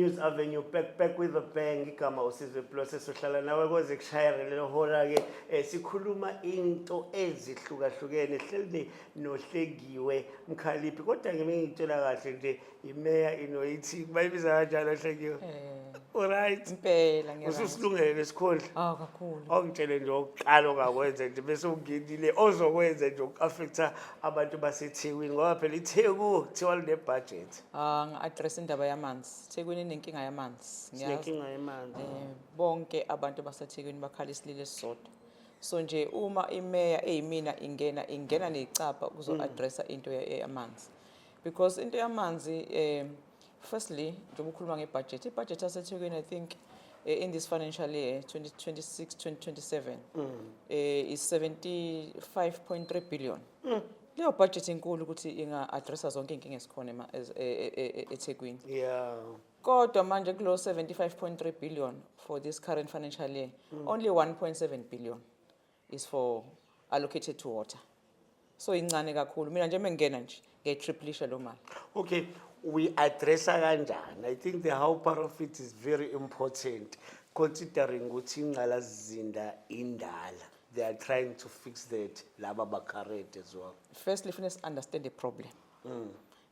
News Avenue, back back with a bang. Igama uSizwe Plus, sohlala nawe koze kushayere lelo hora ke. Sikhuluma into ezihlukahlukene, hleli noHlengiwe Mkhaliphi, kodwa ngime ngitshela kahle nje, imeya inoyithi bayibiza kanjalo, Hlengiwe? Alright. Impela ngiya. Ususilungele lesikhundla? Ah, kakhulu. Ongitshele nje okuqala ongakwenza nje bese ungenile, ozokwenza nje uku-affecta abantu baseThekwini, ngoba phela iTheku kuthiwa line-budget. Ah, ngi-address indaba yamanzi. Thekwini inenkinga yamanzi. Ngiyazi. Sinenkinga yemanzi. Bonke abantu baseThekwini bakhala isililo esisodwa. So nje uma imeya eyimina ingena necapha ukuzo-addressa into yamanzi. Because into yamanzi, firstly, njengoba ukhuluma ngebudget, ibudget yaseThekwini, I think, in this financial year 2026 2027 is 75.3 billion. Leyo budget inkulu ukuthi inga-addressa zonke iy'nkinga ezikhona eThekwini. Kodwa manje kulo 75.3 billion for this current financial year, only 1.7 billion is for allocated to water. So incane kakhulu. Mina nje mengena nje ngiyayitriplisha lo mali. Okay, we addressa kanjani? I think the how part of it is very important, considering ukuthi ingqalasizinda indala. They are trying to fix that, laba ba-current as well. Firstly, funeka si-understand the problem.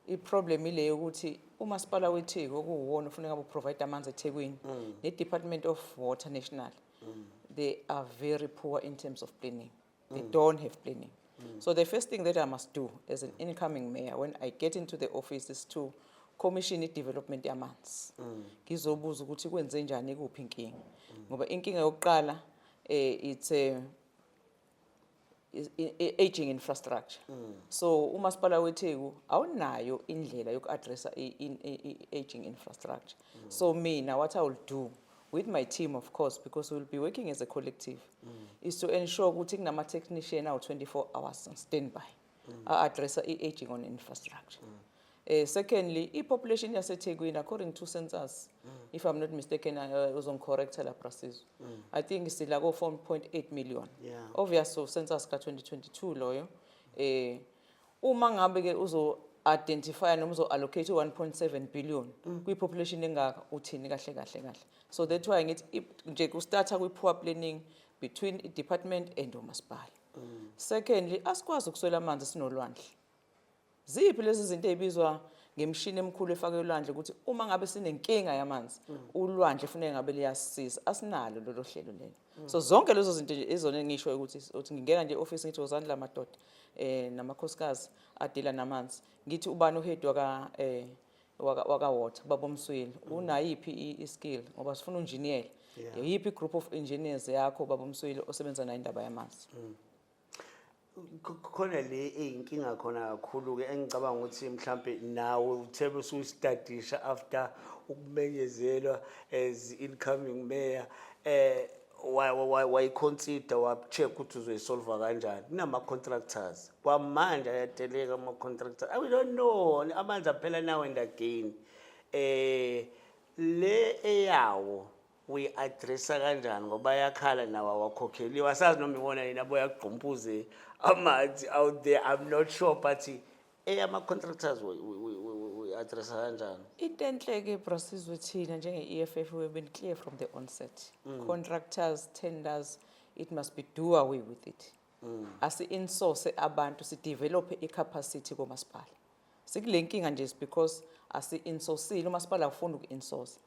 I-problem ile yokuthi umasipala weTheku, okuwuwona ufuneka ngabe uprovide amanzi eThekwini, ne-Department of Water National, they are very poor in terms of planning. They don't have planning. So the first thing that I must do as an incoming mayor when I get into the office is to commission i-development yamanzi. Ngizobuza ukuthi kwenze njani, kuphi inkinga. Ngoba inkinga yokuqala, it's a aging infrastructure. So umasipala weTheku awunayo indlela yoku-addressa i-aging infrastructure. So mina, what I will do with my team, of course, because we'll be working as a collective, is to ensure ukuthi kunama-technician awu-24 hours on standby a-addressa i-aging on infrastructure. Secondly, i-population yaseThekwini, according to census, if I'm not mistaken, uzongicorrecta lapha, Sizwe. I think sila ko 4.8 million. Obvious, so census ka 2022 loyo. Uma ngabe ke uzo identify noma uzo allocate 1.7 billion kwi population engaka, uthini kahle kahle kahle? So that's why ngithi nje ku-starta kwi poor planning between i department and umasipala. Secondly, asikwazi ukuswela amanzi sinolwandle. Ziphi lezi zinto ezibizwa ngemishini emikhulu efakwe olwandle, ukuthi uma ngabe sinenkinga yamanzi, ulwandle kufuneka ngabe liyasisiza? Asinalo lolo hlelo lelo. So zonke lezo zinto nje izona engisho ukuthi ngingena nje e-office, ngithi, "Wozani la madoda namakhosikazi adila namanzi." Ngithi, "Ubani uhead waka water?" Baba Msweli unayiphi i-skill? Ngoba sifuna unjiniyela. Yiphi group of engineers yakho, baba Msweli, osebenza nayo indaba yamanzi? Khona le eyinkinga khona kakhulu ke, engicabanga ukuthi mhlambe nawe uthe usuyistadisha after ukumenyezelwa as incoming mayor, wayiconsider, wacheck ukuthi uzoyisolve kanjani. Kunama contractors kwamanje ayateleka ama contractors. We don't know, amanzi aphela now and again. Le eyawo uyi-addressa kanjani? Ngoba ayakhala nawo, awakhokheliwe. Asazi noma iwona yini aboyagqumpuze amanzi out there, I'm not sure, but eyama-contractors uyi-addressa kanjani? Into enhle-ke, Bra Sizwe, thina njenge-EFF, we've been clear from the onset. Contractors, tenders, it must be do away with it. Asi-insource abantu, sidevelop i-capacity komasipala. Sikule nkinga nje is because asi-insourcile, umasipala awufuni uku-insource.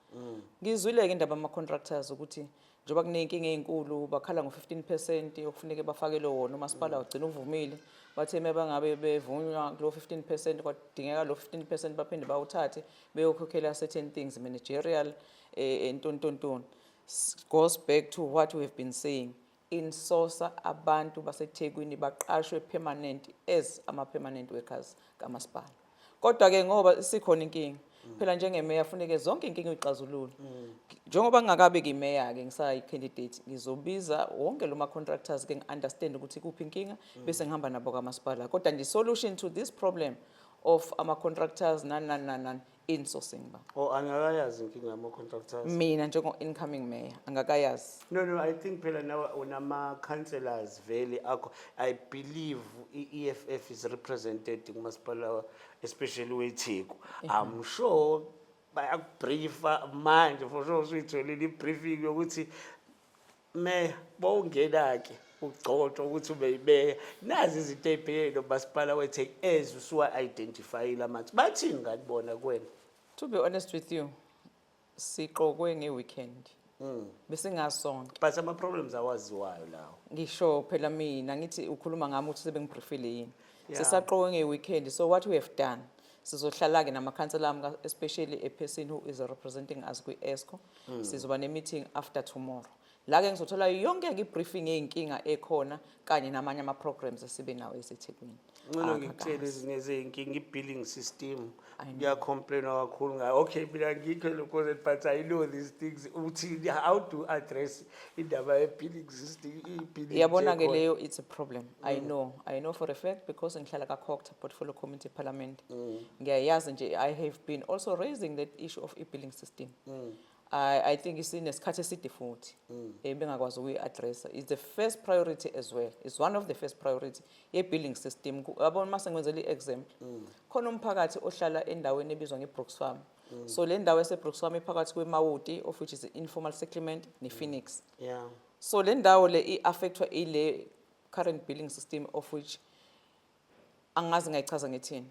Ngizwile-ke indaba ama-contractors ukuthi njengoba kuney'nkinga ey'nkulu, bakhala ngo-15% okufuneke bafakelwe wona, umasipala wagcina uvumile. Bathe uma bangabe bevunywa kulo 15%, kwadingeka lo 15% baphinde bawuthathe beyokhokhela certain things, managerial, ntontontoni. Goes back to what we have been saying: insource abantu baseThekwini, baqashwe permanent as ama-permanent workers kamasipala. Kodwa-ke ngoba sikhona inkinga phela, njengemeya funeke zonke inkinga uyixazulule. Njengoba ngingakabi imeya-ke, ngisayi-candidate, ngizobiza wonke lo ma-contractors ke, ngi-understand ukuthi kuphi inkinga, bese ngihamba nabo kamasipala. Kodwa nje solution to this problem of ama-contractors, nani nani nani nani, insourcing ba. Oh, angakayazi inkinga yama-contractors? Mina njengo-incoming mayor angakayazi. No, I think phela nawe unama-councillors vele akho. I believe i-EFF is represented kumasipala, especially weTheku. I'm sure Bayakubriefa manje, for sure usuyitholile i-briefing yokuthi meya bowungena-ke ugcotshwa ukuthi ube yimeya, nazi izinto ey'bhekene nomasipala weTheku ezi usuwa-identifyile amanzi. Bathini ngalibona kuwena? To be honest with you, siqokwe nge-weekend, besingasonke. But ama-problems awaziwayo lawo. Ngisho phela mina ngithi ukhuluma ngami ukuthi sebengibriefile yini. Yeah. Sisaqokwe nge-weekend, so what we have done, sizohlala-ke namakhansela ami, especially a person who is representing us kwi-EXCO. Sizoba ne-meeting after tomorrow la-ke ngizothola yonke-ke i-briefing yey'nkinga ekhona kanye namanye ama-programs esibe nawo eseThekwini. Ngcono Ah, ngikutshele kakazi. ezinye zey'nkinga, i-billing system. I know. Kuyacomplainwa kakhulu ngayo. Okay, mina ngikho lokho, but I know these things. Uthini, how to address indaba ye-billing system, i-billing Yabona-ke, nje khona? leyo it's a problem. I know for a fact because ngihlala ka-COGTA portfolio committee parliament. Ngiyayazi nje, I have been also raising that issue of i-billing system. I think isinesikhathi eside futhi bengakwazi ukuyi-addressa. It's the first priority as well, it's one of the first priority ye-billing system. Yabona, uma sengenzela i-example, khona umphakathi ohlala endaweni ebizwa nge-Brooks Farm. So le ndawo yase-Brooks Farm iphakathi kweMawuti, of which is informal settlement, ne-Phoenix. So le ndawo le i-affectwa ile current billing system, of which angazi ngayichaza ngithini.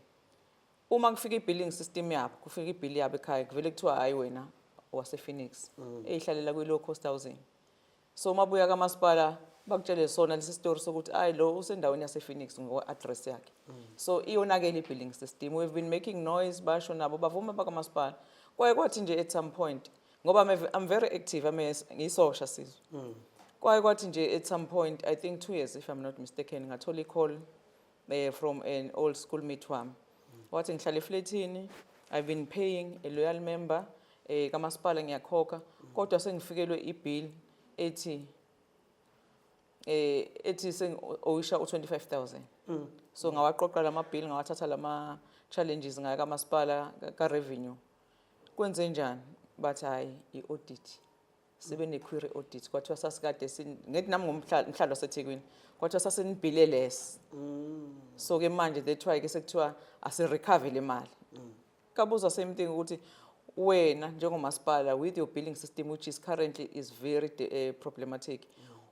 Uma kufika i-billing system yabo, kufika ibhili yabo ekhaya, kuvele kuthiwa hayi, wena wase-Phoenix eyihlalela kwi-low cost housing. So uma buya kamasipala bakutshele sona lesi story sokuthi ayi, lo usendaweni yase-Phoenix ngokwe-address yakhe. So iyonakele i-billing system. We've been making noise, basho nabo bavuma bakamasipala. Kwaye kwathi nje at some point, ngoba I'm very active, ngiyisosha sizwe. Kwaye kwathi nje at some point, I think 2 years if I'm not mistaken, ngathola i-call from an old schoolmate wami. Wathi ngihlala efletini, I've been paying, a loyal member kamasipala, ngiyakhokha, kodwa sengifikelwe ibill ethi sengi-owisha u-25,000. So ngawaqoqa lama bill, ngawathatha lama challenges, ngaya kamasipala ka revenue. Kwenze njani? Bathi hayi, i-audit. Sibe ne-query audit, kwathiwa sasikade ngithi nami ngumhlalo waseThekwini, kwathiwa sasinibhile less. So ke manje that's why ke sekuthiwa asirecover le mali. Kabuza same thing ukuthi wena njengomasipala with your billing system, which is currently is very problematic,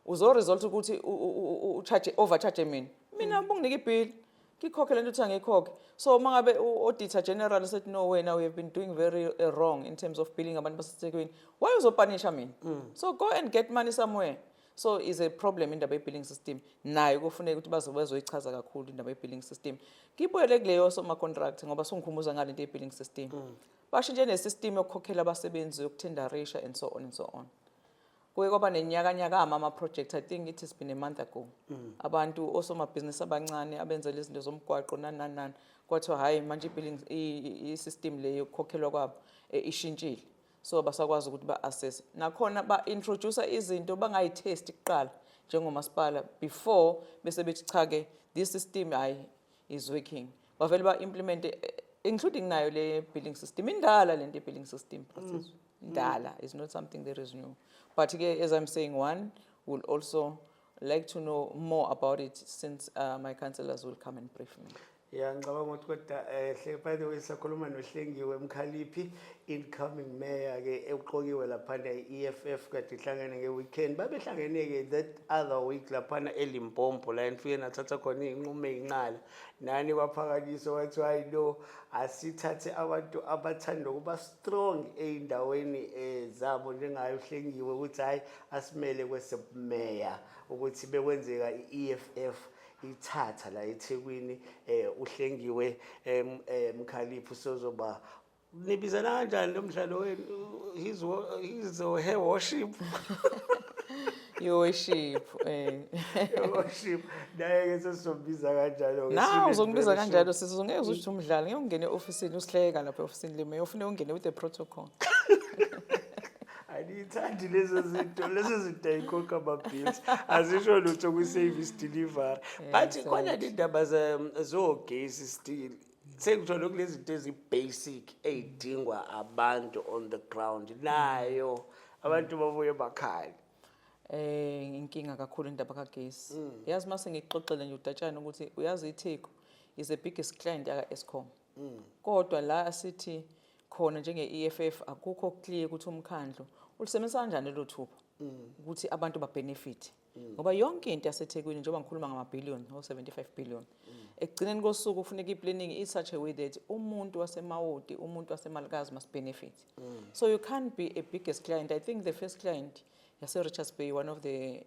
uzo result ukuthi ucharge, overcharge mina. Mina bunginike ibill, ngikhokhe lento uthi angikhokhe. So uma ngabe u-auditor general said no, wena we have been doing very wrong in terms of billing abantu baseThekwini, why uzopunisha mina? So go and get money somewhere. So is a problem indaba ye-billing system. Nayo kufuneka ukuthi baze bazoyichaza kakhulu indaba ye-billing system. Ngibuyele kuleyo soma-contract ngoba sungikhumbuza ngale nto ye-billing system. Bashintshe ne-system yokukhokhela abasebenzi, yokuthendarisha and so on and so on. Kuye kwaba nenyakanyaka ama-project, I think it has been a month ago. Abantu osomabhizinisi abancane abenza lezi zinto zomgwaqo nani nani nani, kwathiwa hhayi, manje i-billing i-system le yokukhokhelwa kwabo ishintshile, so basakwazi ukuthi ba-assess. Nakhona ba-introduce izinto bangayithesti kuqala njengomasipala before bese bethi cha-ke, this system hayi is working. Bavele ba-implemente, including nayo le billing system. Indala lento ye-billing system process, indala, is not something that is new. But ke, as I'm saying, one will also like to know more about it since my councillors will come and brief me. Ya, ngicabanga ukuthi kodwa by the way, sakhuluma noHlengiwe Mkhaliphi, incoming mayor ke eqokiwe laphana i-EFF, kade ihlangene nge-weekend. Babehlangene ke that other week laphana eLimpopo la nifike nathatha khona iy'nqumo ey'nqala nani, kwaphakanyiswa wathi hayi no, asithathe abantu abathanda ukuba strong ey'ndaweni zabo njengayo uHlengiwe, ukuthi hhayi, asimele kwesebumeya ukuthi bekwenzeka i-EFF ithatha la eThekwini. UHlengiwe Mkhaliphi usozoba, nibizana kanjani lo mdlalo wenu, his or her worship? Your worship. Your worship, naye ke sesizobiza kanjalo ke. Na Sine uzongibiza fellowship. Kanjalo sisi, ngeke uze umdlalo, ngeke ungene e-ofisini usihleka lapha e-ofisini lime, ufune ungene with the protocol. Aniyithandi lezo zinto, lezo zinto ayikhokha ama-bills, azisho lutho kwi-service delivery, but khona nendaba zogesi still, sengisho lokhu, lezi zinto ezi-basic ey'dingwa abantu on the ground, nayo abantu babuye bakhale. Inkinga kakhulu indaba kagesi. Yazi mase ngikuxoxele nje udatshana ukuthi uyazi iTheku is the biggest client yaka Eskom. Kodwa la sithi Khona njenge-EFF akukho clear ukuthi umkhandlu ulisebenzisa kanjani lelo thuba ukuthi abantu babenefit, ngoba yonke into yaseThekwini, njengoba ngikhuluma ngama-billion, o-75 billion, ekugcineni kosuku kufuneka i-planning in such a way that umuntu waseMawoti, umuntu waseMalikazi must benefit. So you can't be a biggest client. I think the first client yase-Richards Bay, one of the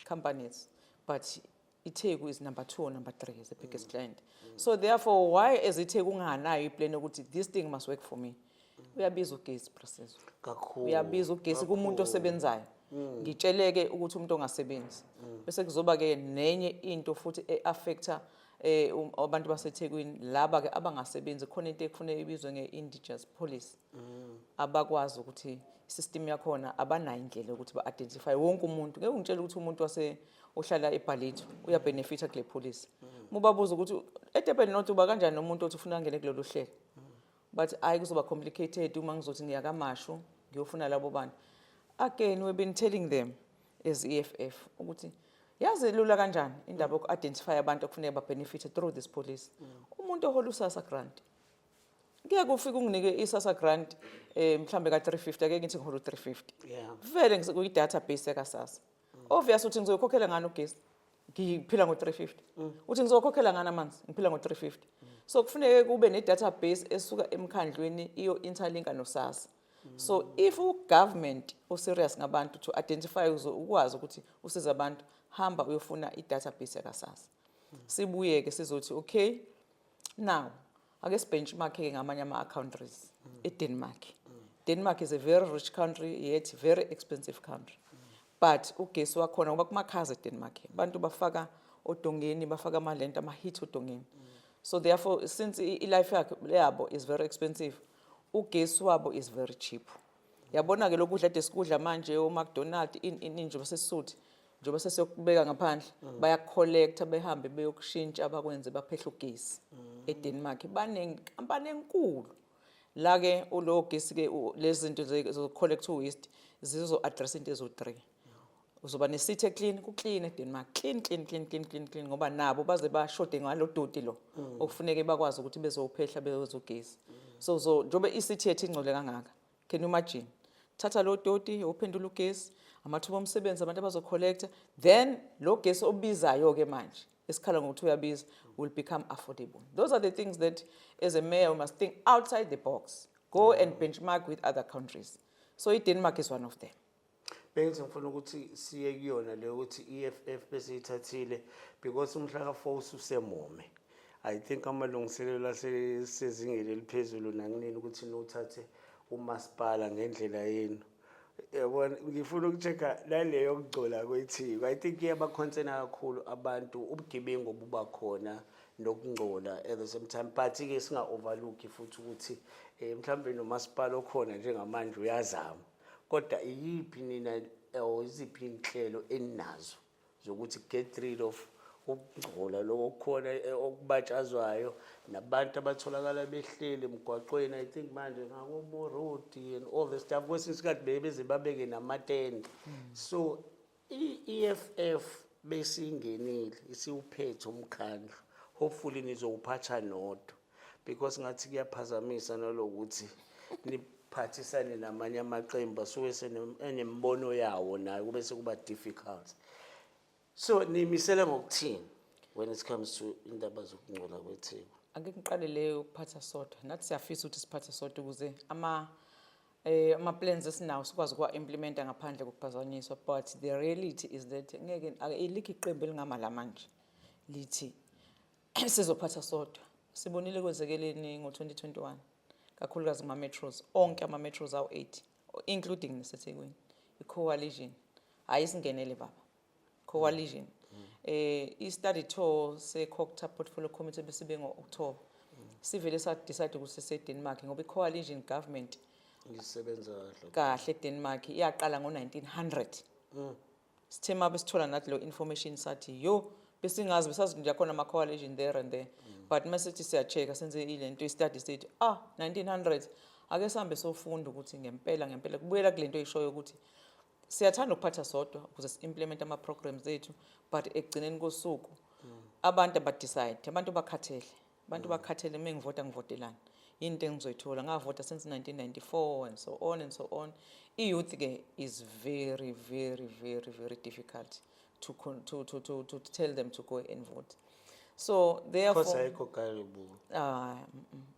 companies, but iTheku is number two or number three as the biggest client. So therefore, why as iTheku unganayo iplan yokuthi this thing must work for me? Uyabiza ugesi, Preciso. Kakhulu. Uyabiza ugesi kumuntu osebenzayo. Ngitsheleke ukuthi umuntu ongasebenzi. Bese kuzoba ke nenye into futhi e-affecta abantu baseThekwini, laba ke abangasebenzi. Khona into ekufuneka ibizwe nge-indigenous policy. Abakwazi ukuthi system yakhona abanayo indlela yokuthi ba-identify wonke umuntu. Ngeke ungitshele ukuthi umuntu wase ohlala eBallito uyabenefita kule policy. Mubabuza ukuthi eDurban North uba kanjani nomuntu othi ufuna angene kulolu hlelo, but hayi, kuzoba complicated uma ngizothi ngiya KwaMashu ngiyofuna labo bantu. Again, we've been telling them as EFF ukuthi yazi lula kanjani indaba yoku-identify abantu okufuneka babenefite through this policy. Umuntu ohola uSASSA grant, kuye kufike unginike iSASSA grant mhlambe ka-350, ake ngithi ngihola u-350, vele kuyi-database yakaSASSA, obvious ukuthi ngizokhokhela ngani ugesi, ngiphila ngo-350, uthi ngizokhokhela ngani amanzi, ngiphila ngo-350. So kufuneke kube ne-database esuka emkhandlwini iyo-interlinka noSASSA. So if ugovernment userious ngabantu to identify ukwazi ukuthi usize abantu, hamba uyofuna i-database yakaSASSA. Sibuye-ke sizothi, okay, now ake sibenchmark-ke ngamanye ama-countries. EDenmark, Denmark is a very rich country yet very expensive country, but ugesi wakhona, ngoba kumakhaza eDenmark, abantu bafaka odongeni, bafaka amalento, ama-heat odongeni. So therefore, since i-life yakhe yabo is very expensive, ugesi wabo is very cheap. Yabona-ke lokudla ade sikudla manje, o-McDonald, ini, njengoba sesisuthi, njengoba sesiyokubeka ngaphandle, bayacollecta, behambe beyokushintsha, bakwenze baphehle ugesi. EDenmark banenkampani enkulu la-ke ulowo gesi-ke, lezi zinto zokucollect u-waste zizo-address into ezo-three. Uzoba ne-city clean, ku-clean eDenmark, clean, clean, clean, clean, clean, clean, ngoba nabo baze bashode ngalo doti lo okufuneke bakwazi ukuthi bezowuphehla bezogesi. So njengoba i-city yethu ingcole kangaka, can you imagine? Thatha lo doti uphendula ugesi, amathuba omsebenzi, abantu abazocollecta, then lo gesi obizayo-ke manje esikhala ngokuthi uyabiza will become affordable. Those are the things that as a mayor we must think outside the box, go and benchmark with other countries. So iDenmark is one of them. Bengithi ngifuna ukuthi siye kuyona leyo ukuthi EFF bese ithathile, because umhla ka-4 ususemome. I think amalungiselelo asesezingeni eliphezulu nakunini ukuthi nuthathe umasipala ngendlela yenu. Yabona, ngifuna uku-check-a naleyo yokugcola kweTheku. I think iyabaconcerna kakhulu abantu, ubugebengu obuba khona nokungcola at the same time, but-ke singa-overlook futhi ukuthi mhlawumbe nomasipala okhona njengamanje uyazama, kodwa iyiphi nina or iziphi iy'nhlelo eninazo zokuthi get rid of ukungcola lokho okukhona, okubatshazwayo nabantu abatholakala behleli emgwaqweni? I think manje ngakobo road and all the stuff, kwesinye isikhathi bebe beze babeke namatende. So i-EFF besingenile, isiwuphethe umkhandlu, hopefully nizowuphatha nodwa, because ngathi kuyaphazamisa nalokuthi niphathisane namanye amaqembu asuke enembono yawo nayo, kube sekuba difficult. So niyimisele ngokuthini when it comes to indaba zokungcola kweTheku? Ake ngiqale leyo yokuphatha sodwa. Nathi siyafisa ukuthi siphathe sodwa ukuze ama plans esinawo sikwazi ukuwa-implementa ngaphandle kokuphazanyiswa, but the reality is that ngeke ilikho iqembu elingama la manje lithi sizophatha sodwa. Sibonile kwenzekeleni ngo-2021, kakhulukazi kuma-metros, onke ama-metros awu-8, including naseThekwini, i-coalition hhayi isingenele baba coalition. I-study tour se-COGTA portfolio committee besibe ngo-October, sivele sa-decide ukuthi sise-Denmark ngoba i-coalition government ngisebenza kahle kahle eDenmark iyaqala ngo-1900. Sithe uma besithola nathi lo information sathi yo, besingazi, besazi nje khona ama-coalition there and there, but masithi siya-check-a, senze ilento i-study, sithi ah, 1900. Ake sihambe sofunda ukuthi ngempela ngempela. Kubuyela kule nto eyishoyo ukuthi siyathanda ukuphatha sodwa ukuze si-implement ama-programs ethu, but ekugcineni kosuku abantu abadecide, abantu bakhathele, abantu bakhathele. Uma ngivota, ngivotelani? Into engizoyithola, ngavota since 1994 and so on and so on. I-youth ke is very, very, very, very difficult to, con- to tell them to go and vote. So Because therefore, ayikho gullible. Ah,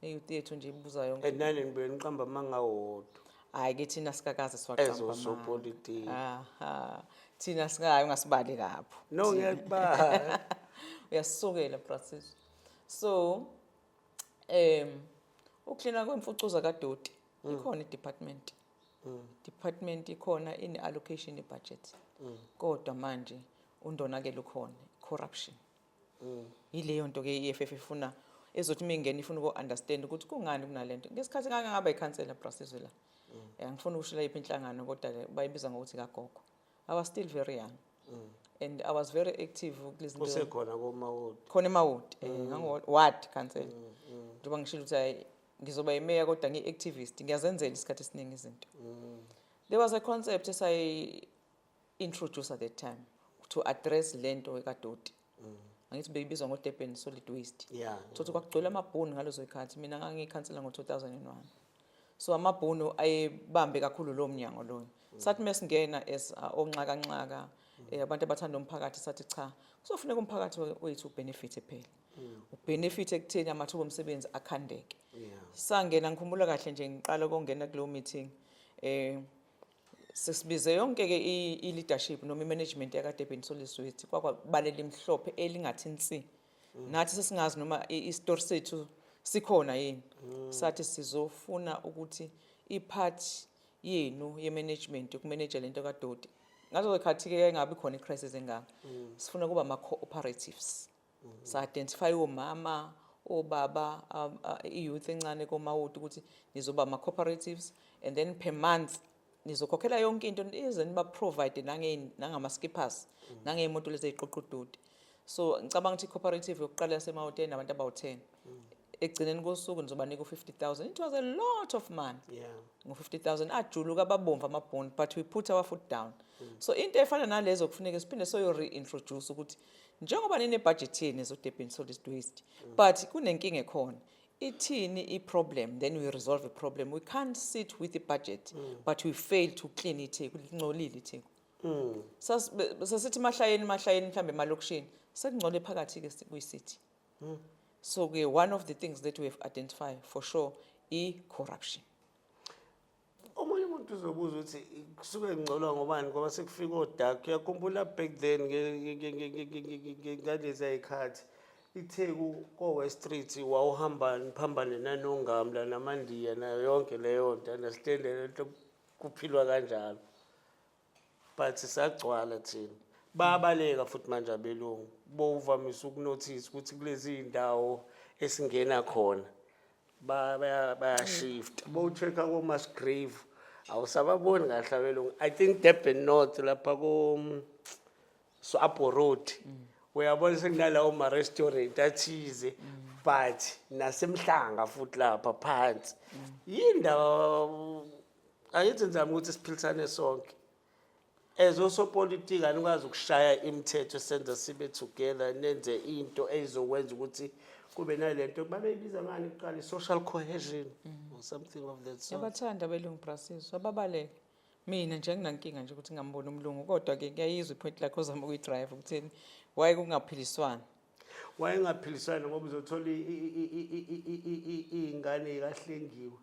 i-youth yethu nje ibuza yonke. And nani nibuye niqamba amanga wodwa. Hayi ke, thina sikakaze siwaqamba amanga. Ezosopolitiki. Aha, thina singayo, ungasibali lapho. No, ngiyakubala. Uyasukela, Francis. So ukuklina kwemfucuza kadoti, ikhona i-department. Department ikhona, ine allocation, i-budget, kodwa manje undonakele ukhona, corruption. Yileyo nto ke i-EFF ifuna, ezothi uma ingena ifuna uku-understand ukuthi kungani kunalento. Ngesikhathi ngake ngaba ikhansela, Brasizwe, la, angifuni ukushila yiphi inhlangano, kodwa-ke bayibiza ngokuthi kagogo. I was still very young and I was very active kulezi zinto. Kusekhona komawoti. Khona emawodi, ngango-ward council. Njengoba ngishilo ukuthi hayi, ngizoba imeya kodwa ngiyi-activist, ngiyazenzela isikhathi esiningi izinto. There was a concept esayi-introduce at that time to address lento ekadoti. Angithi beyibizwa ngo-Durban Solid Waste. Thothi kwakugcwele amabhunu ngalezo zikhathi. Mina ngangiyikhansela ngo-2001, so amabhunu ayebambe kakhulu lowo mnyango loyo. Sathi mesingena as onxakanxaka, abantu abathanda umphakathi, sathi cha, kuzofuneka umphakathi wethu ubenefite phela, ubenefite ekutheni amathuba omsebenzi akhandeke. Sangena, ngikhumbula kahle nje ngiqala ukungena kuleyo meeting, sesibize yonke ke i-leadership noma i-management yaka-Durban Solid Waste, kwakwabalela imhlophe elingathi nsi. Nathi sesingazi noma isitori sethu sikhona yini. Sathi sizofuna ukuthi i-part yenu ye-management, yokumanage lento kadoti, ngazo khathi-ke yayingabi khona i-crisis engaka, sifuna kuba ama-cooperatives. Sa-identify omama, obaba, i-youth encane komawoti ukuthi nizoba ama-cooperatives and then per month nizokhokhela yonke into, ize niba-provide nangama-skippers, nangey'moto lezi ey'qoqa udoti. So ngicabanga ukuthi i-cooperative yokuqala yasemawoti nabantu abawu-10, ekugcineni kosuku nizobanika u-50 000. It was a lot of money. Ngo-50 000 ajuluka ababomvu amabhunu, but we put our foot down. So into efana nalezo kufuneka siphinde soyo-reintroduce ukuthi njengoba ninebudget yenu ezo-Durban Solid Waste, but kunenkinga ekhona, ithini i-problem, then we resolve the problem. We can't sit with the budget but we fail to clean iTheku. Lingcolile iTheku. Sasithi mahlayeni mahlayeni, mhlambe emalokishini sekungcole phakathi-ke kwi-city. So-ke one of the things that we have identified for sure, i-corruption. Omunye umuntu uzobuza ukuthi kusuke ngcolwa ngobani, ngoba sekufika odark. Uyakhumbula back then ngalezi ayikhathi, iTheku ko-West Street wawuhamba niphambane nanongamla namandiya nayo yonke leyo nto, understand le nto, kuphilwa kanjalo, but sagcwala thina. Bayabaleka futhi manje abelungu, bowuvamise ukunothisa ukuthi kulezi iy'ndawo esingena khona bayashifta. Bowu-check-a ko-Musgrave, awusababoni kahle abelungu. I think Durban North lapha ko Swapo Road, uyabona sekunalawo ma-restaurant athize, but nasemhlanga futhi lapha phansi yindaba. Ayithi nizame ukuthi siphilisane sonke as osopolitiki, anikwazi ukushaya imithetho esenza sibe together, nenze into ezokwenza ukuthi kube nalento babeyibiza ngani kuqala, i-social cohesion or something of that sort. Yabathanda abelungu, Brasizwe, ababaleke. Mina nje anginankinga nje ukuthi ngambona umlungu, kodwa-ke ngiyayizwa i-point lakho ozama ukuyi-drive ukutheni waye kungaphiliswana. Wayengaphiliswana ngoba uzothola iy'ngane y'kaHlengiwe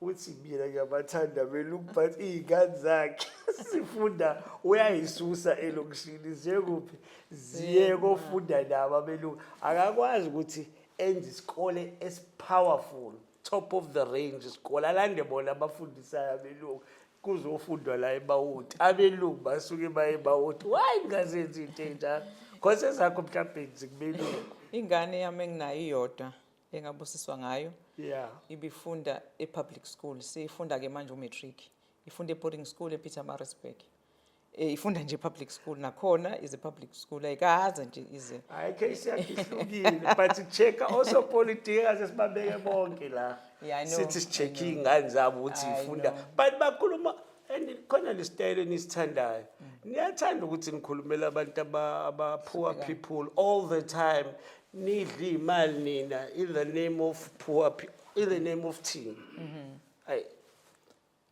uthi mina ngiyabathanda belungu, but iy'ngane zakhe sifunda uyayisusa elokishini ziye kuphi? Ziye kofunda nabo abelungu. Akakwazi ukuthi enze isikole esi-powerful, top of the range isikole, alande bona abafundisayo abelungu, kuzofundwa la eMawoti, abelungu basuke baye eMawoti. Why ningazenzi into ey'njalo? Khose ezakho mhlawumbe zikubelungu. Ingane yami enginayo iyodwa engabusiswa ngayo ibifunda e-public school, siyifunda-ke manje u-matric, ifunda e-boarding school ePietermaritzburg. Ifunda nje e-public school, nakhona is a public school, ayikaze nje ize. Hayi, case yakhe ihlukile, but check-a osopolitiki ase sibabeke bonke la. Yeah, I know, Sithi I si-check know. iy'ngane zabo ukuthi I ifunda, know. but bakhuluma and khona le style enisithandayo, niyathanda ukuthi nikhulumele abantu aba-poor people all the time, nidle iy'mali nina in the name of poor people. In the name of team. Ayi.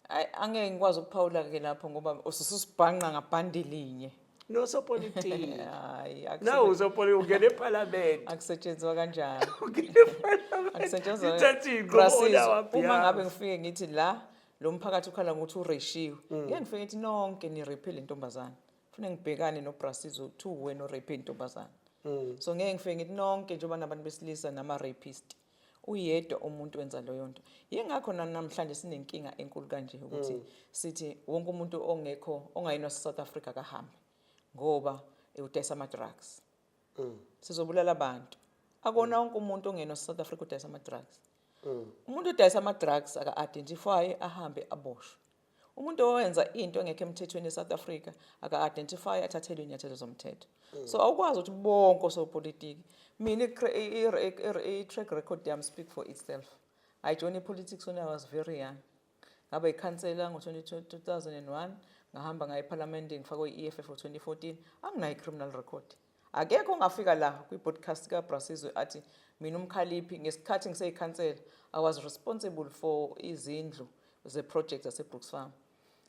Ayi, angeke ngikwazi ukuphawula ke lapho ngoba usususibhanqa ngabhandi linye. Nosopolitiki. Hayi, Nawu usopolitiki ungena ephalamende. Akusetshenziswa kanjani? Ungena ephalamende. Akusetshenziswa. Ithathe iy'nqumo Brasizo, on our uma ngabe behalf. ngifike ngithi la lo mphakathi ukhala ngokuthi ureshiwe, ngeke ngifike ngithi nonke nirephe le ntombazane. Kufanele ngibhekane noBrasizo kuthiwa wena orephe intombazane. So ngeke ngifike ngithi nonke njengoba nabantu besilisa nama-rapist. Uyedwa umuntu wenza leyo nto. Yingakho namhlanje sinenkinga enkulu kanje ukuthi sithi wonke umuntu ongekho ongayena wase-South Africa akahambe ngoba udayisa ama-drugs. Sizobulala abantu. Akona wonke umuntu ongena wase-South Africa udayisa ama-drugs. Umuntu odayisa ama-drugs aka-identify, ahambe aboshwe. Umuntu owenza into engekho emthethweni e-South Africa aka-identify, athathelwe iy'nyathelo zomthetho. So awukwazi ukuthi bonke osopolitiki. Mina i-track record yami speak for itself. I joined politics when I was very young. Ngaba ikhansela ngo-2001, ngahamba ngaya ephalamende, ngifakwe i-EFF ngo-2014. Anginayo i-criminal record. Akekho ongafika la kwi-podcast kaBrasizwe athi mina uMkhaliphi ngesikhathi ngiseyikhansela I was responsible for izindlu ze-project zase-Brooks Farm.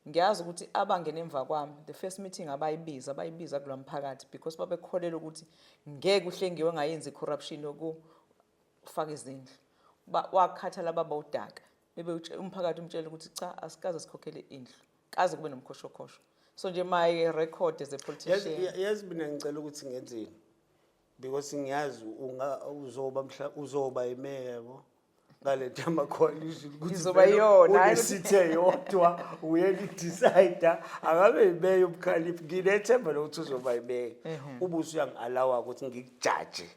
Ngiyazi ukuthi abangena emva kwami, the first meeting abayibiza kulo mphakathi because babekholelwa ukuthi ngeke uHlengiwe engayenzi i-corruption yokufaka izindlu. Wakhathala baba udaka. Bebe umphakathi umtshela ukuthi cha, asikaze sikhokhele indlu. Kaze kube nomkhoshokhosho. So nje my record as a politician. Yazi mina ngicela ukuthi ngenzeni because ngiyazi unga uzoba mhla uzoba imeya, yabo, ngalento yama-coalition ukuthi Ngizoba vele yiyona, hhayi. Une-seat eyodwa, uyena i-decide akabe yimeya uMkhaliphi. Nginethemba lokuthi uzoba yimeya, ube usuyangi-allow-a ukuthi ngikujaje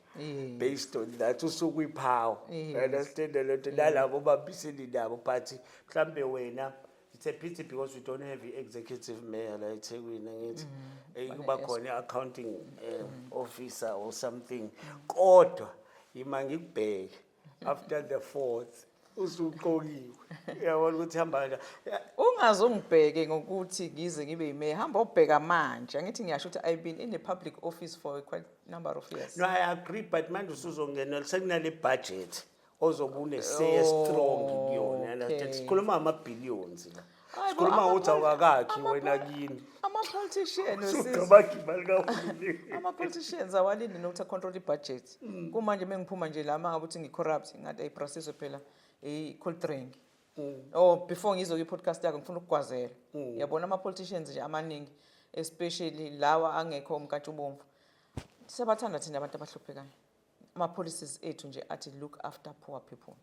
based on that usukwi-power. Understand le nto nalabo obambisene nabo, but mhlambe wena it's a pity because we don't have i-executive mayor la eThekwini. Angithi kuba khona i-accounting officer or something, kodwa ima ngikubheke after the fourth usuqokiwe, uyabona ukuthi hamba kanjani. Ungaze ungibheke ngokuthi ngize ngibe yimeya. Hamba ubheka manje. Angithi ngiyasho ukuthi I've been in the public office for quite number of years. No, I agree, but manje usuzongena sekunale budget ozobe une-say strong kuyona, understand? Sikhuluma ngama-billions la. Hayi bo, Sikhuluma ngokuthi awukakakhi wena kini. Ama-politician Sugabakhi imali kahulumeni. Ama-politicians awalindi nokuthi a-control i-budget. Kumanje mengiphuma nje la, mangabe uthi ngi-corrupt, ngathi ayiprasizwe phela i-cold drink. Or before ngizo kwi-podcast yakho ngifuna ukugwazela. Yabona ama-politicians nje amaningi, especially lawa angekho umkantshubomvu. Siyabathanda thina abantu abahluphekayo. Ama-policies ethu nje athi look after poor people.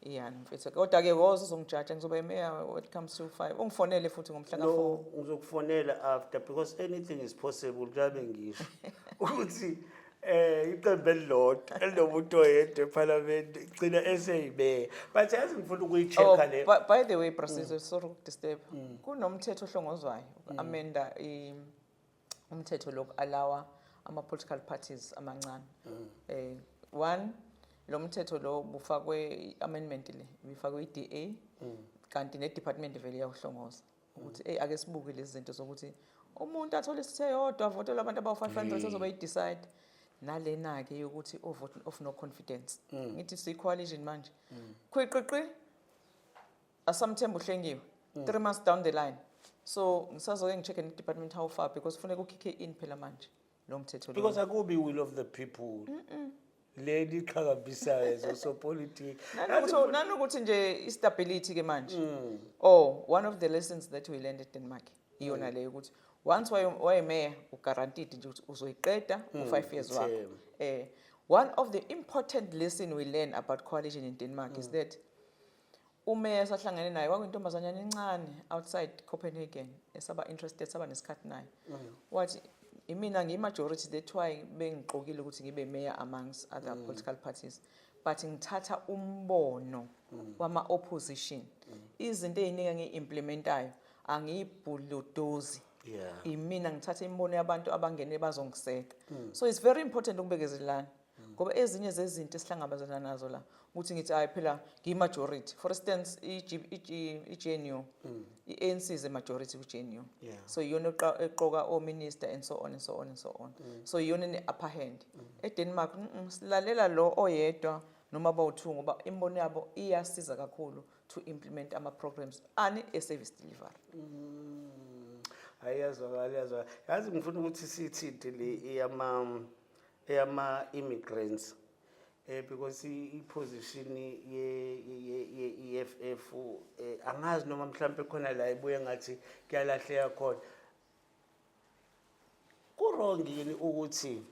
Yeah, mfethu. Kodwa-ke woza uzongijaja, ngizoba imeya when it comes to 5. Ungifonele futhi ngomhla ka-4. No, ngizokufonela after because anything is possible. Njengoba ngisho ukuthi iqembu elilodwa elinomuntu oyedwa ephalamende igcina eseyimeya, but yazi ngifuna ukuyi-check-a Oh, le. by the way, Brasizo, sorry ukudisturb. Kunomthetho ohlongozwayo, amenda umthetho loku allow ama political parties amancane. One lo mthetho lo bufakwe amendment le, bifakwe iDA, kanti ne department vele iyawuhlongoza ukuthi hey, ake sibuke lezi zinto zokuthi umuntu athole isithe yodwa avotele abantu abawu-500 azobe decide nalena ke yokuthi o vote of no confidence. Ngithi siyi coalition manje. Quiqiqi asamthemba uHlengiwe 3 months down the line, so ngisazoke ngi-check ne-department how far because kufuneka u-kick-e in phela manje lo mthetho lo. Because akubi will of the people leli iqhakambisayo ezosopolitiki. Nanokuthi nje i-stability ke manje. Oh, one of the lessons that we learned at Denmark iyona leyo ukuthi once wayemeya uguaranteed nje ukuthi uzoyiqeda u-5 years wakho. Ithemba. One of the important lesson we learn about coalition in Denmark is that umeya sahlangene naye kwakuyintombazanyana encane outside Copenhagen esaba interested, saba nesikhathi naye, wathi imina ngiyi-majority, that's why bengiqokile ukuthi ngibe mayor amongst other political parties, but ngithatha umbono wama-opposition, izinto ey'ningi engiyi-implementayo angiyibhuludozi. Imina ngithatha imibono yabantu abangene bazongiseka. So it's very important ukubekezelana ngoba ezinye zezinto esihlangabezana nazo la ukuthi ngithi hayi phela ngiyi-majority. For instance, i-GNU, i-ANC is a majority kwi-GNU. So iyona eqoka o-minister and so on and so on and so on, so iyona ene-upper hand. EDenmark, silalela lo oyedwa. noma bawu-two, ngoba imibono yabo iyasiza kakhulu to implement ama-programs ani e-service delivery. Hayi, iyazwakala, iyazwakala. Yazi, ngifuna ukuthi sithinte le eyama immigrants because i-position ye EFF, angazi noma mhlambe khona la ibuye ngathi kuyalahleka khona. Ku-wrong yini ukuthi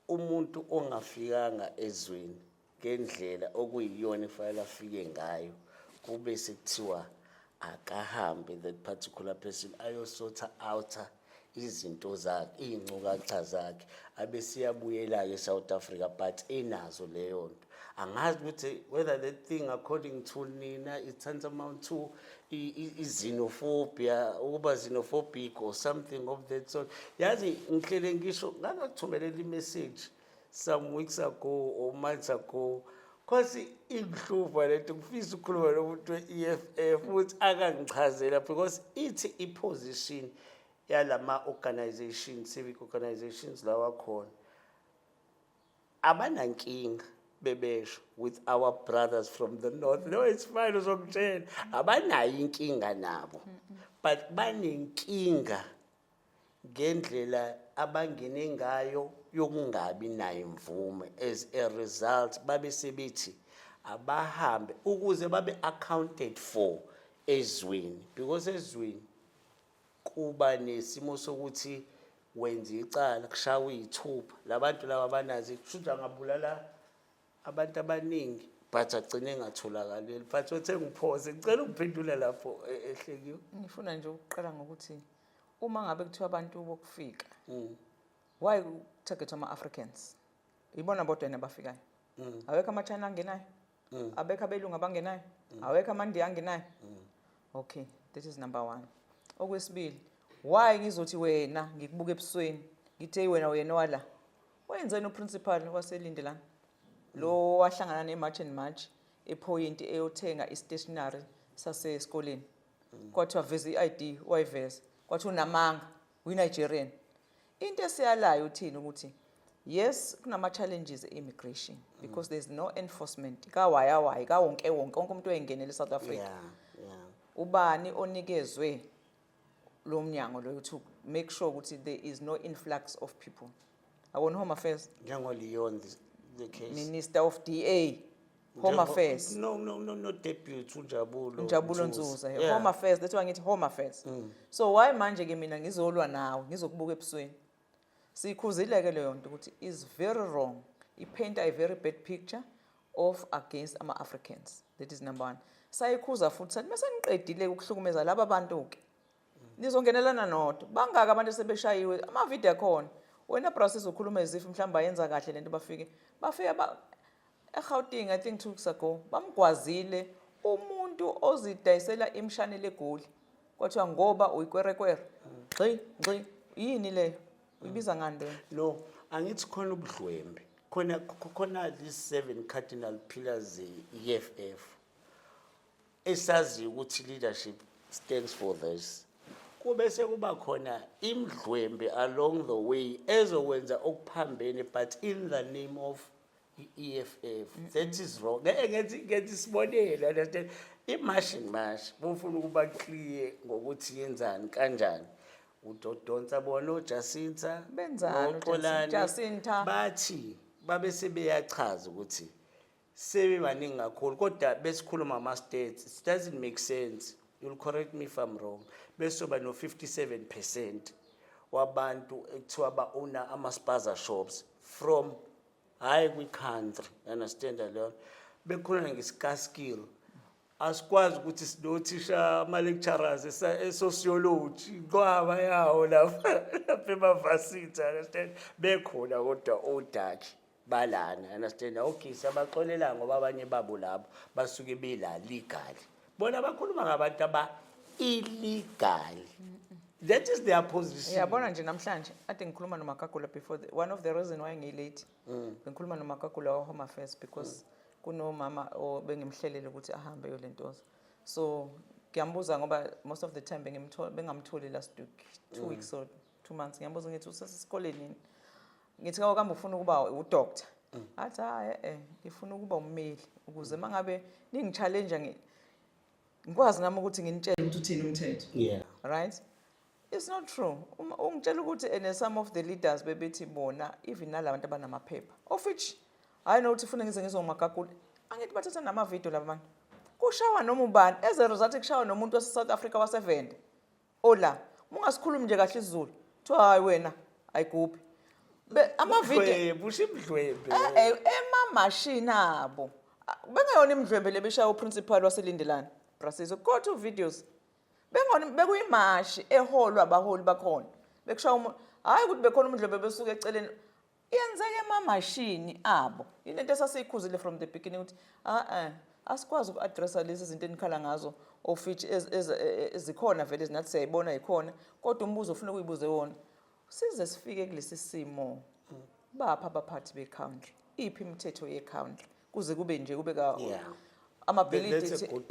umuntu ongafikanga ezweni ngendlela okuyiyona efanele afike ngayo kube sekuthiwa akahambe, that particular person ayo-sort-a out izinto zakhe, iy'ncukacha zakhe, abe siyabuyela-ke e-South Africa, but enazo leyo nto? Angazi ukuthi whether that thing, according to nina, is tantamount to i-xenophobia, ukuba xenophobic or something of that sort. Yazi, ngihlele ngisho ngangakuthumelela i-message some weeks ago or months ago, 'cause ingihlupha lento. Ngifisa ukukhuluma nomuntu we-EFF ukuthi akangichazela, because ithi i-position yalama organizations, civic organizations lawa khona, abanankinga bebesho with our brothers from the north. No, it's fine, uzokutshela, abanayo inkinga nabo, but banenkinga ngendlela abangene ngayo yokungabi nayo imvume. As a result, babe sebethi abahambe ukuze babe accounted for ezweni, because ezweni kuba nesimo sokuthi wenza icala, kushawa iy'thupha labantu laba abanazo. Kushuthi angabulala abantu abaningi but agcine engatholakaleli. But othe ngiphoze, ngicela ukuphendula lapho, ehlekiwe. Ngifuna nje ukuqala ngokuthi uma ngabe kuthiwa abantu bokufika, why target ama-Africans? Ibona bodwa yena abafikayo? Awekho ama-China angenayo? Abekho abelungu abangenayo? Awekho amaNdiya angenayo? Okay, that is number one. Okwesibili, why ngizothi wena ngikubuka ebusweni ngithe wena, wena wala wenzeni? U-principal waseLindelani lo wahlangana ne-March and March ephoyinti eyothenga i-stationery sasesikoleni, kwathiwa veza i-ID, wayiveza, kwathiwa unamanga, uyi-Nigerian. Into esiyalayo uthini ukuthi yes, kunama-challenges e-immigration because there's no enforcement kawayawayi kawonke wonke wonke umuntu oyengenele e-South Africa. Ubani onikezwe lo mnyango loyo to make sure ukuthi there is no influx of people? Akona Home Affairs? Njengo-Leon, the case. Minister of DA, Home Affairs. No, deputy uNjabulo. Njabulo Nzuza. Home Affairs, that's why ngithi Home Affairs. So why manje ke mina ngizolwa nawe, ngizokubuka ebusweni? Sikhuzile ke leyo nto ukuthi is very wrong, i-paint a very bad picture of against ama-Africans. That is number one. Sayikhuza futhi sathi mase niqedile ukuhlukumeza laba bantu-ke, nizongenelana nodwa. Bangaka abantu esebeshayiwe, amavidiyo akhona. Wena process ukhuluma as if mhlawumbe ayenza kahle lento. Bafike eGauteng, I think 2 weeks ago, bamgwazile umuntu ozidayisela imshanelo eGoli, kwathiwa ngoba uyikwerekwere, gxi gxi. Yini leyo? Uyibiza ngani leyo? No, angithi khona ubudlwembe khona, khona these seven cardinal pillars ze-EFF esaziyo ukuthi leadership stands for this, kube sekuba khona imidlwembe along the way ezokwenza okuphambene, but in the name of i-EFF. That is wrong. Ngeke ngethi isibonelo, understand, i-March and March bufuna ukuba clear ngokuthi yenzani kanjani, udodonsa bona oJacinta. Benzani? Noxolani. Jacinta? Bathi babe sebeyachaza ukuthi sebebaningi kakhulu, kodwa besikhuluma ama-states, it doesn't make sense. You'll correct me if I'm wrong, besoba no-57% wabantu ekuthiwa ba-owna ama-spaza shops from hhayi kwi-country, understand leyo? Bekhuluma ngesika-skill, asikwazi ukuthi sinothisha, ama-lecturers e-sociology, inqwaba yawo lapha emavasithi, understand, bekhona, kodwa o-dark balana, understand? Okay, siyabaxolela ngoba abanye babo labo basuke bela legally. Bona bakhuluma ngabantu aba-illegal. That is their position. Uyabona nje namhlanje ade ngikhuluma noMagagula before one of the reason why ngiyi-late, bengikhuluma noMagagula wa-Home Affairs because kunomama bengimhlelele ukuthi ahambe yolentoza. So ngiyambuza ngoba most of the time bengamtholi last week, 2 weeks or 2 months. Ngiyambuza ngithi usesesikoleni yini? Ngithi kawukambe ufuna ukuba u-doctor. Athi hayi, ngifuna ukuba ummeli ukuze mangabe ningi-challenge ngikwazi nami ukuthi nginitshele ukuthi uthini umthetho. Right, it's not true. Uma ungitshela ukuthi and some of the leaders bebethi bona, even nalabantu abanamaphepha, of which hayi nokuthi funa ngize ngizomagagula, angithi bathatha namavidiyo laba bantu, kushawa noma ubani. As a result, kushawa nomuntu wase-South Africa, wasevenda ola ungasikhulumi nje kahle isiZulu, kuthiwa hayi wena ayigubhi. Amavidiyo. Mdlwembe, usho imdlwembe. Emamashini abo. Ah, bengeyona imdlwembe lebeshaya uprincipal waseLindelani, Brasizo, go to videos. Bengona bekuyimashi eholwa abaholi bakhona, bekushaya umuntu, hayi ukuthi bekhona umdlwembe besuka eceleni, yenzeke emamashini abo. Yilento esasiyikhuzile from the beginning ukuthi a asikwazi uku-addressa lezi zinto enikhala ngazo, of which ezikhona vele, nathi siyayibona yikhona, kodwa umbuzo ofuna ukuyibuze wona, size sifike kulesi simo, bapha abaphathi be-country, iphi imithetho ye-country kuze kube nje kube ka amabhilidi? That's a good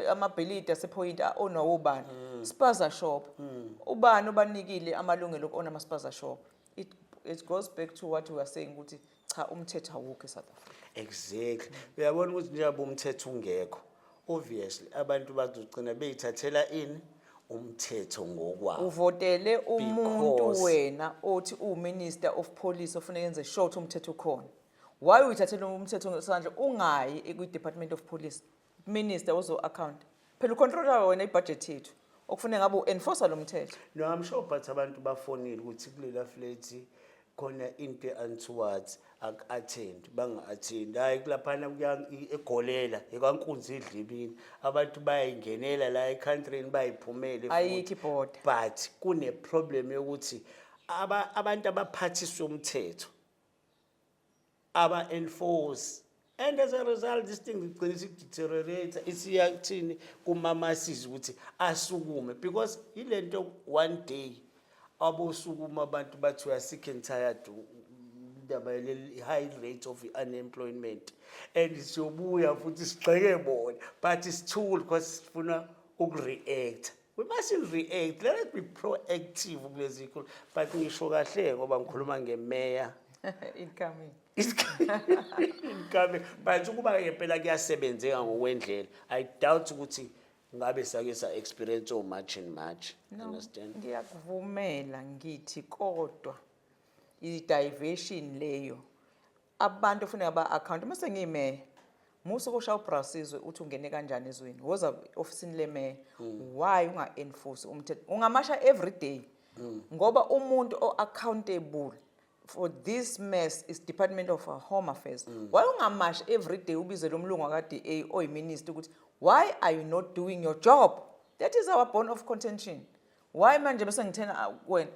Amabhilidi asePoint a-ownwa ubani? Spaza shop, ubani obanikile amalungelo oku-owna ama-spaza shop? It goes back to what we are saying ukuthi cha, umthetho awukho e-South Africa. Exactly, uyabona ukuthi njengoba umthetho ungekho, obviously abantu bazogcina beyithathela ini, umthetho ngokwabo. Uvotele umuntu wena othi uwuminister of police ofuneka enze sure ukuthi umthetho ukhona. Why uyithathela umthetho ngesandla, ungayi kwi-Department of Police, minister ozo-account phela ucontrola wena ibudget yethu, okufuneka ngabe u-enforcer lo mthetho? No, I'm sure, but abantu bafonile ukuthi kulela flat khona into untoward, aku-attend, banga-attend. Hhayi, kulaphana egolela ekwankunzi idlimini, abantu bayayingenela la ekhantrini, bayiphumele futhi. Ayikho ibhoda. But kune-problem yokuthi abantu abaphathiswe umthetho aba-enforce, and as a result this thing igcina isi-deteriorate, isiya kuthini, kuma-masses ukuthi asukume, because ile nto one day abosukuma abantu bathi we are sick and tired indaba yaleli high rate of unemployment, and siyobuya futhi sigxeke bona, but sithule because sifuna ukureact. We mustn't react, let us be proactive kulezi nkulu. But ngisho kahle ngoba ngikhuluma ngemeya incoming. Incoming. But ukuba ngempela kuyasebenzeka ngokwendlela, I doubt ukuthi ngabe sake sa-experience o-March and March. No, Understand? Ngiyakuvumela, ngithi kodwa i-diversion leyo, abantu ofuneka ba-account mase ngiyimeya, musa ukushaya uBrasizwe uthi ungene kanjani ezweni, woza ofisini lemeya. Why unga-enforce umthetho? Ungamasha every day, ngoba umuntu o-accountable for this mess is Department of Home Affairs. Why ungamashi every day, ubize lo mlungu waka-DA oyiminister ukuthi why are you not doing your job? That is our bone of contention. Why manje bese ngithena wena?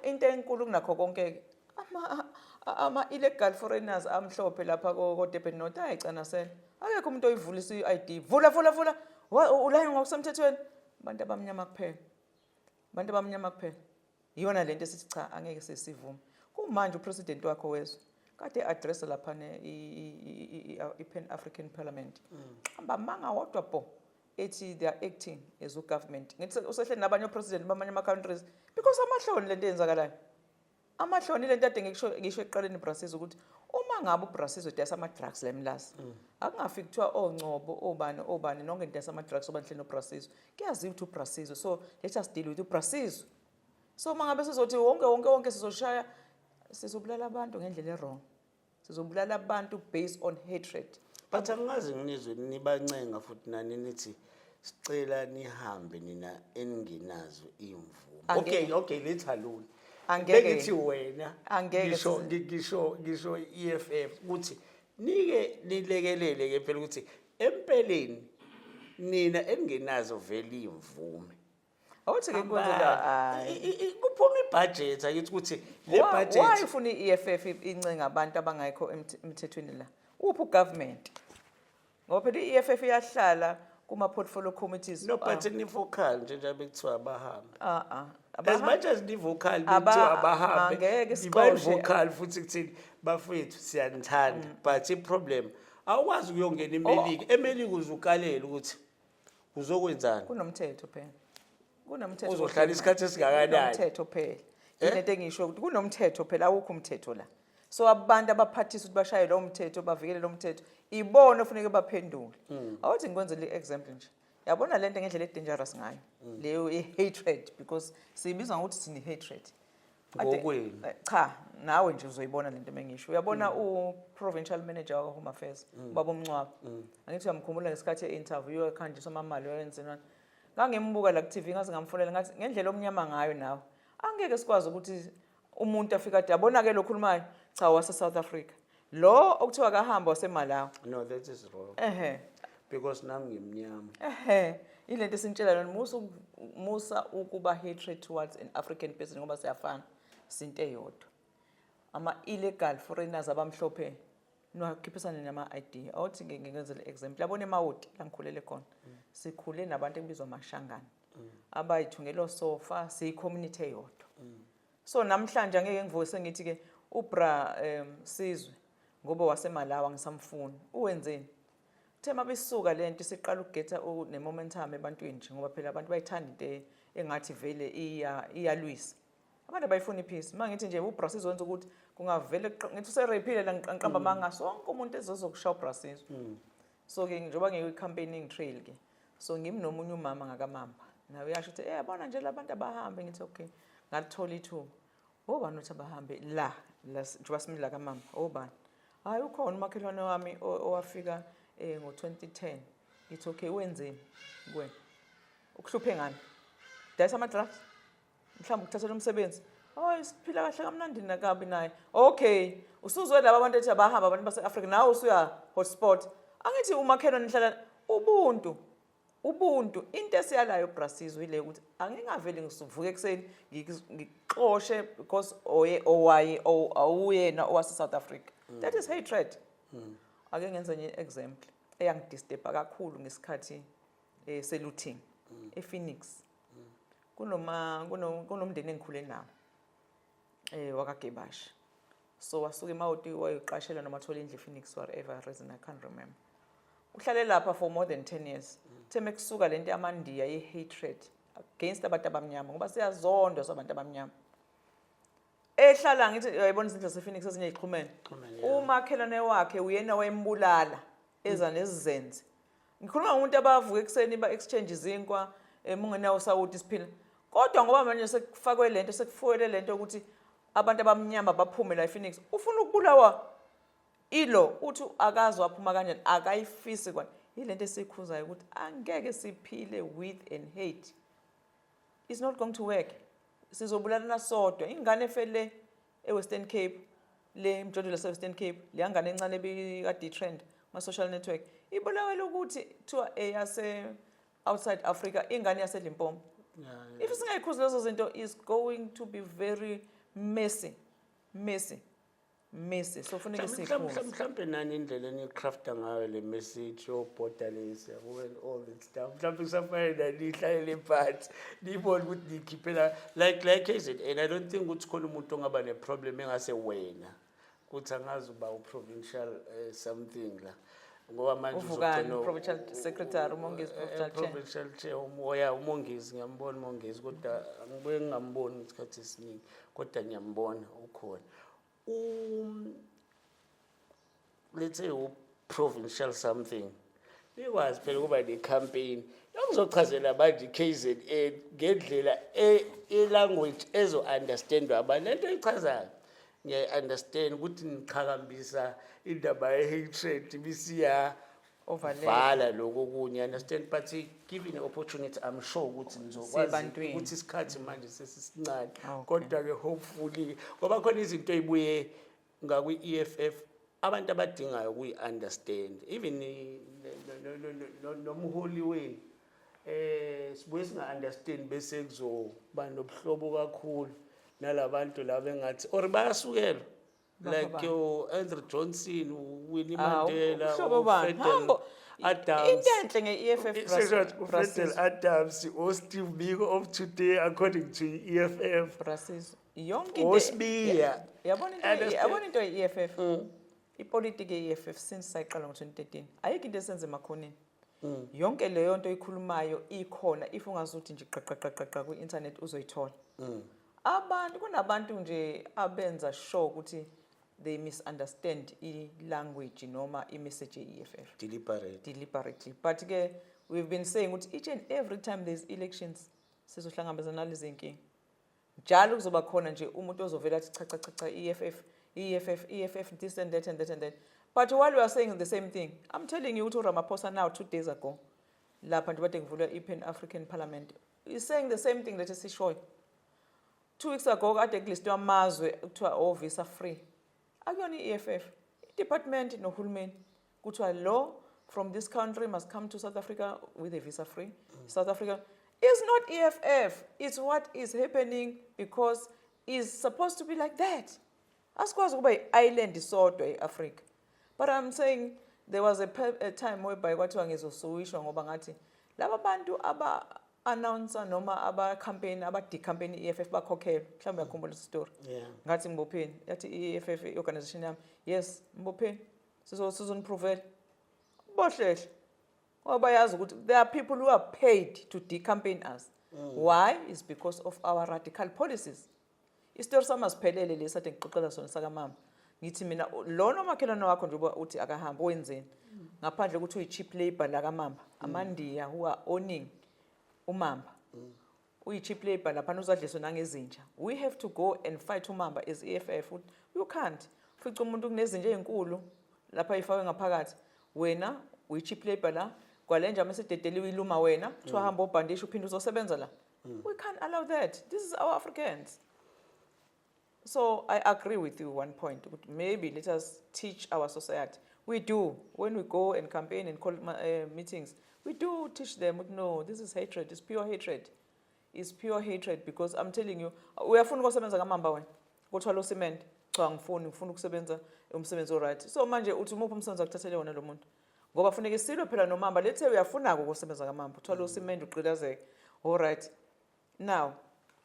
Into enkulu kunakho konke, ama-illegal foreigners amhlophe lapha ko-Durban North ayicanasela, akekho umuntu oyivulisa i-ID, vula, vula, vula. Ulaye ngokusemthethweni, abantu abamnyama kuphela, abantu abamnyama kuphela. Iyona lento esithi cha, angeke sesivume. Kumanje upresident wakho wezwe kade addressa laphana i-Pan African Parliament, hamba manga wodwa bo, ethi they are acting as ugovernment. Ngithi usehleli nabanye opresident bamanye ama-countries, because amahloni lento eyenzakalayo, amahloni lento ade ngisho ngisho ekuqaleni, Brasizo, ukuthi uma ngabe uBrasizo edayisa ama-drugs la eMlazi, akungafiki kuthiwa ongcobo, obani, obani, nonke nidayisa ama-drugs obanhleni noBrasizo. Kuyaziwa ukuthi uBrasizo, so let us deal with uBrasizo. So uma ngabe sizothi wonke wonke wonke sizoshaya, sizobulala abantu ngendlela e-wrong, sizobulala abantu based on hatred. But angazi, nginizwe nibancenga futhi nani nithi sicela nihambe nina eningenazo imvume. Okay, letha alone. Angeke. Bengithi wena Angeke ngisho ngisho i-EFF ukuthi nike nilekelele ke phela ukuthi empeleni nina eningenazo vele imvume. Awuthi ke kwenzeka, hayi. Kuphuma ibudget, akithi ukuthi le budget. Why ufuna i-EFF incenga abantu abangekho emthethweni la? Uphi ugovernment? Ngoba phela i-EFF iyahlala kuma-portfolio committees. No, but ni-vocal nje njengoba kuthiwa abahambe. Ah ah. As much as ni-vocal bekuthiwa abahambe, Angeke sixoshe. niba-vocal futhi kuthini, bafethu, siyanithanda, but i-problem awukwazi ukuyongena eMelika, eMelika uzukalela ukuthi uzokwenzani. Kunomthetho phela. Kunomthetho. Uzohlala isikhathi esingakanani? Kunomthetho phela. Eh? Yinto engisho ukuthi kunomthetho phela, awukho umthetho la. So abantu abaphathisa ukuthi bashaye lowo mthetho, bavikele lo mthetho, ibona ofuneke baphendule. Awuthi ngikwenzele i-example nje. Yabona lento ngendlela e-dangerous ngayo leyo i-hatred, because siyibiza ngokuthi sine-hatred. Ngokwenu. Cha, nawe nje uzoyibona lento mengisho. Uyabona u-provincial manager wakwa-Home Affairs, ubaba uMncwabo, angithi uyamkhumbula ngesikhathi e-interview ekhanjiswa amamali wayenzenani? Ngangimbuka la ku-TV, ngaze ngamfonela, ngathi ngendlela omnyama ngayo nawe angeke sikwazi ukuthi umuntu afike ade yabona-ke lo khulumayo, cha, wase-South Africa lo okuthiwa kahamba waseMalawi. No, that is wrong. Ehe. Because nami ngimnyama. Ehe, ilento esintshela yona, musa ukuba hatred towards an African person ngoba siyafana, sinto eyodwa. Ama-illegal foreigners abamhlophe niwakhiphisane nama-ID. Awuthi ngingenzele example. Yabona eMawoti la ngikhulele khona, sikhule nabantu ekubizwa amashangane abayithungela sofa, siyi-community eyodwa. So namhlanje angeke ngivuke sengithi-ke ubra Sizwe ngoba waseMalawi angisamfuni. Uwenzeni? Kuthe uma besuka le nto isiqala ukugetha ne-momentum ebantwini nje, ngoba phela abantu bayithanda into engathi vele iyalwisa. Abantu abayifuni i-peace. Uma ngithi nje ubra Sizwe wenza ukuthi kungavele ngithi userephile la, ngiqamba amanga, sonke umuntu ezozokushaya ubra Sizwe. So-ke njengoba ngikwi-campaigning trail-ke, so ngimi nomunye umama ngakamamba, nawe uyasho ukuthi yabona nje la bantu abahambe. Ngithi okay, ngalithola ithuba. Obani uthi abahambe la la njengoba simile la kamamba, obani? Hhayi, ukhona umakhelwane wami owafika ngo-2010. Ngithi okay, wenzeni kuwena? Ukuhluphe ngani? Dayisa ama-drugs, mhlawumbe ukuthathela umsebenzi? Hayi, siphila kahle kamnandi nakabi naye. Okay, usuzwe laba abantu ethi abahamba abantu base-Afrika, nawe usuya hotspot. Angithi umakhelwane nihlala ubuntu, ubuntu. Into esiyalayo, bra Sizwe, ile ukuthi angingaveli ngisuvuke ekuseni ngikuxoshe because oye owaye awuyena owase-South Africa. That is hatred. Ake ngenze enye example eyangidisturba kakhulu ngesikhathi se-looting ePhoenix. Kunomndeni engikhule nawo wakaGebasha. So wasuka eMawoti wayoqashela noma thola indlu ePhoenix, whatever reason, I can't remember. Uhlale lapha for more than 10 years. Uthe mekusuka lento yamandiya ye-hatred against abantu abamnyama, ngoba siyazondwa sabantu abamnyama, ehlala ngithi uyayibona izindlu zasePhoenix ezinye y'xhumene. Xhumene, yeah. Umakhelwane wakhe uyena wayembulala, eza nezizenze. Ngikhuluma ngomuntu abavuka ekuseni ba-exchange izinkwa, ungenawo sawuti siphila, kodwa ngoba manje sekufakwe lento, sekufuwele lento ukuthi abantu abamnyama baphume la ePhoenix, ufuna ukubulawa ilo uthi akazi waphuma kanjani, akayifisi kwana. Yilento esiyikhuzayo ukuthi angeke siphile with and hate. It's not going to work, sizobulalana sodwa. Ingane efele e-Western Cape, le emjondolo yase-Western Cape, leya ngane encane ebikade i-trend ma-social network, ibulawela ukuthi kuthiwa eyase outside Africa, ingane yaseLimpopo. If singayikhuzi lezo zinto, is going to be very messy, messy, messy. So funeke siyikhuze. Mhlampe nani indlela eniyicrafta ngayo le message yo-borderless, yabo, and all that stuff, mhlampe kusafanele nihlalele phansi niyibone ukuthi niyikhiphela like KZN. I don't think ukuthi khona umuntu ongaba ne-problem engase wena kuthi angazi uba u-provincial something la, ngoba manje Uvukani, uzogcina provincial secretary, uMongezi, provincial chair. Provincial chair, oya uMongezi, ngiyambona uMongezi, kodwa angibuye ngingamboni isikhathi esiningi, kodwa ngiyambona ukhona. Let's say u-provincial something, nikwazi phela ukuba ne-campaign yokuzochazela manje i-KZN ngendlela i-language ezo-understandwa abantu. Lento eyichazayo ngiyayi-understand ukuthi niqhakambisa indaba ye-hatred ibisiya Overlay. vala lokho okunye, understand, but given the opportunity, I'm sure ukuthi nizokwazi Siyebantwini. ukuthi isikhathi manje sesisincane. Okay. Kodwa-ke hopefully, ngoba khona izinto ey'buye ngakwi-EFF abantu abadingayo ukuyi-understand, even nomholi wenu sibuye singa-understand, bese kuzoba nobuhlobo kakhulu nalabantu laba engathi or bayasukelwa, like Bapha. yo Andrew Johnson, Winnie Ah, Mandela, ubuhlobo bani? uFredel Hambo. Adams. Into enhle nge-EFF, uFredel Adams, o-Steve Biko of today according to i-EFF. Bra Sizwe, yonke into OSibiya. Yabona into, Understand? yabona into ye-EFF, ipolitiki ye-EFF since sayiqala ngo-2013, ayikho into esenze emakhoneni. Yonke leyo nto oyikhulumayo ikhona. If ungazuthi nje qaqaqaqaqa kwi-internet uzoyithola. Abantu, kunabantu nje abenza sure ukuthi They misunderstand i-language noma i-message ye-EFF. Deliberate. Deliberately. But ke we've been saying ukuthi each and every time there's elections, sizohlangabezana nalezi nkinga. Njalo kuzoba khona nje umuntu ozovela athi, "Cha, cha, cha, cha, EFF, EFF, EFF, this and that and that and that." But while we are saying the same thing, I'm telling you ukuthi uRamaphosa now, 2 days ago, lapha nje bade ngivula i-Pan African Parliament, is saying the same thing that esishoyo. 2 weeks ago kade kulistwe amazwe kuthiwa o-visa free. Akuyona i-EFF, i-department nohulumeni. Kuthiwa lo from this country must come to South Africa with a visa free. South Africa is not EFF. It's what is happening because it's supposed to be like that. Asikwazi ukuba yi-island sodwa e-Africa. But I'm saying there was a time whereby kwathiwa ngizosuwishwa ngoba ngathi laba bantu aba-announcer noma aba-campaign, aba-decampaign i-EFF bakhokhelwe. Mhlawumbe uyakhumbula lesi story. Yeah. Ngathi ngibopheni. Yathi i-EFF, i-organization yami, yes, ngibopheni, sizoniprovela bohlehle, ngoba bayazi ukuthi there are people who are paid to decampaign us. Why? Is because of our radical policies. Isitori sami asiphelele lesi ade ngixoxela sona sakamama. Ngithi mina lona umakhelwane wakho njengoba uthi akahambe, wenzeni ngaphandle kokuthi uyi-cheap labor la kamamba, amandiya who are owning umamba, uyi-cheap labor laphana, uzadliswe nangezinja. We have to go and fight umamba as EFF. You can't fica umuntu kunezinja ey'nkulu lapha ifakwe ngaphakathi, wena uyi-cheap labor la kwale nja masededeliwe iluma wena, kuthiwa hamba obhandisha uphinde uzosebenza la. We can't allow that. This is our Africans. So I agree with you one point ukuthi maybe let us teach our society. We do. When we go and campaign and call meetings, we do teach them ukuthi no, this is hatred. It's pure hatred. It's pure hatred because I'm telling you, uyafuna ukusebenza kamamba wena, kuthwala ucement. Cha, ngifuni, ngifuna ukusebenza umsebenzi oright. So manje uthi umuphi umsebenzi akuthathele wona lo muntu? Ngoba funeka isilwe phela nomamba. Let's say uyafuna-ke ukusebenza kamamba, uthwala ucement, ugqilazeke. All right. Now,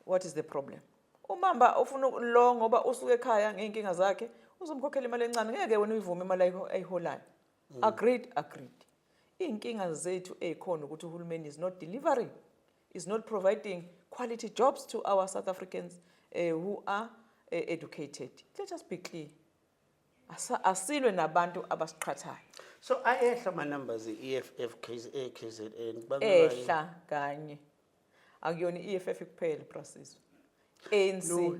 what is the problem? Umamba ufuna lo ngoba usuke ekhaya ngey'nkinga zakhe, uzomkhokhela imali encane, ngeke wena uyivume imali ayiholayo. Agreed, agreed. Iy'nkinga zethu ey'khona ukuthi uhulumeni is not delivering, is not providing quality jobs to our South Africans who are educated. Let us be clear. Asilwe nabantu abasiqhathayo. So ayehla ama-numbers e-EFF KZN. Ehla kanye. Akuyona i-EFF kuphela, Prasizwe. ANC. No,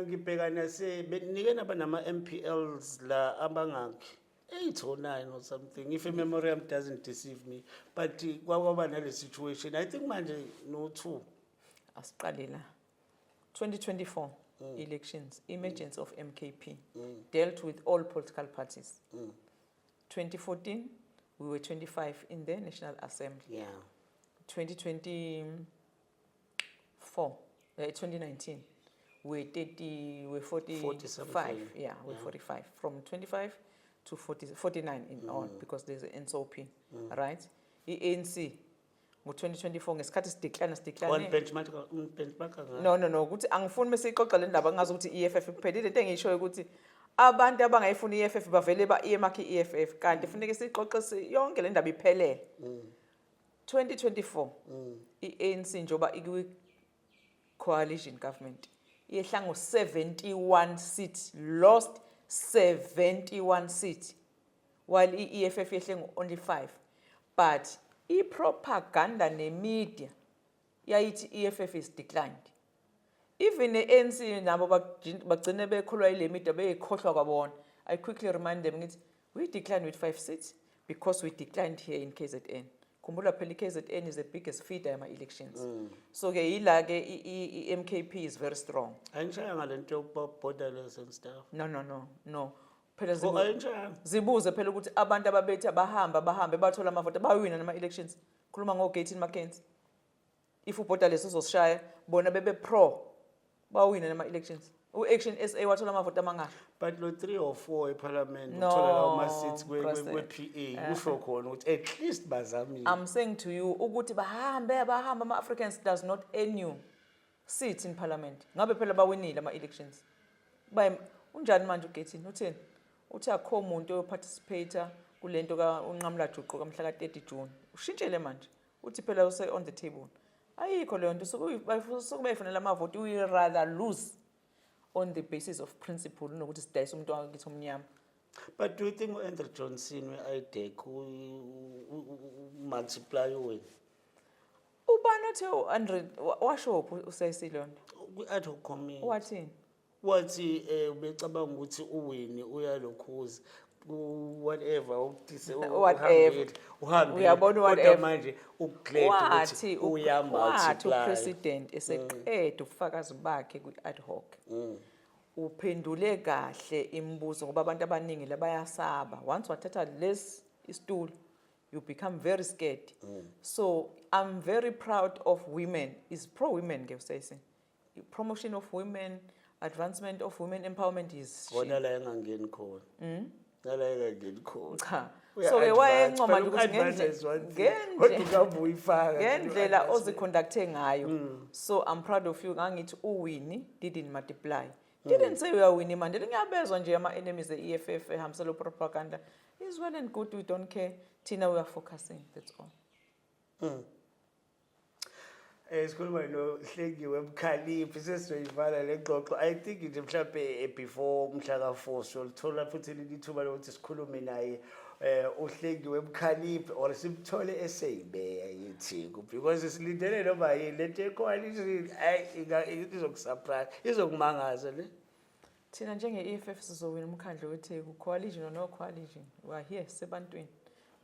ngibheka nase benike naba nama-MPLs la abangakhi, 8 or 9 or something, if a memory yami doesn't deceive me, but kwakwaba nale situation, I think manje no 2. Asiqale la. 2024 elections, emergence of MKP dealt with all political parties. 2014 we were 25 in the National Assembly. 2024, 2019 we're 30, we're 45. 40 something. Yeah, we're 45, from 25 to 40, 49 in all, because there's an NSOP, right? I-ANC ngo-2024 ngesikhathi sidecline One sidecline benchmark, benchmark. No, ukuthi angifuni mesiyixoxa le ndaba ngazi ukuthi i-EFF kuphelile. Into engiyishoyo ukuthi abantu abangayifuni i-EFF bavele ba-earmark i-EFF, kanti funeke siyixoxe yonke le ndaba iphelele. 2024 i-ANC njengoba ikwi-coalition government yehla ngo-71 seats, lost 71 seats, while i-EFF yehle ngo-only 5, but i-propaganda ne-media yayithi i-EFF is declined. Even ne-ANC nabo bagcine bekholwa yile media, beyikhohlwa kwabona. I quickly remind them ngithi we declined with 5 seats because we declined here in KZN. Khumbula phela i-KZN is the biggest feeder yama-elections, so ke yila-ke i-MKP is very strong. Ayinishaya ngale nto yokuba borderless and stuff? No, phela Oh, ayinishayanga? Zibuze phela ukuthi abantu ababethi abahamba bahambe bathola amavoti, bawina nama-elections. Khuluma ngo-Gayton McKenzie. If uborderless uzosishaya, bona bebe pro, bawina nama-elections. U-Action SA wathola amavoti amangaki? But lo 3 or 4 eParliament No, uthola lawo ma-seats President. kwe-PA, kusho khona ukuthi at least bazamile. I'm saying to you ukuthi bahambe bahambe ama-Africans does not earn you seat in parliament. Ngabe phela bawinile ama-elections. Baye unjani manje uGayton? Utheni? Uthi akho muntu oyoparticipate kule nto ka unqamula juqu kamhla ka-30 June. Ushintshele manje, uthi phela use on the table. Ayikho leyo nto, suke beyifunela amavoti. We rather lose. on the basis of principle unokuthi sidayise umuntu wakithi omnyama. But do you think u-Andrew Johnson we-IDAC multiply wena? Ubani othe u-Andre washophi usayisile yona? Kwi-ad hoc committee. Wathini? Wathi ubecabanga ukuthi uwini uyalokhuza whatever ukutise. Whatever. Uhambile. Uyabona Kodwa whatever. manje uglad Wathi ukuthi wathi uyamultiply. upresident eseqeda ubufakazi bakhe kwi-ad hoc, uphendule kahle imibuzo, ngoba abantu abaningi labayasaba. Once wathatha lesi isitulo, you become very scared. So I'm very proud of women, is pro women ke usayisini, promotion of women, advancement of women, empowerment is Khona la engangeni khona. Nala engangeni khona. Cha. Uya So ke advance, wayencoma phela nje ukuthi uku-advance is one thing, kodwa ungabe uyifaka nje ngendlela u-advancement. oziconducte ngayo, so I'm proud of you. Ngangithi uWinnie didn't multiply, didn't say uyawini Mandela. Ngiyabezwa nje ama-enemies e-EFF ehambisela propaganda. Is well and good, we don't care thina, we are focusing, that's all. Sikhuluma noHlengiwe Mkhaliphi, sesizoyivala le ngxoxo. I think nje mhlambe before umhla ka-4 siyolithola futhi leli thuba lokuthi sikhulume naye uHlengiwe Mkhaliphi or simthole eseyimeya yeTheku, because silindele noma yini. Lento ye-coalition ayi izokusurprise, izokumangaza le. Thina njenge-EFF sizowina umkhandlu weTheku, coalition or no coalition. We are here sebantwini.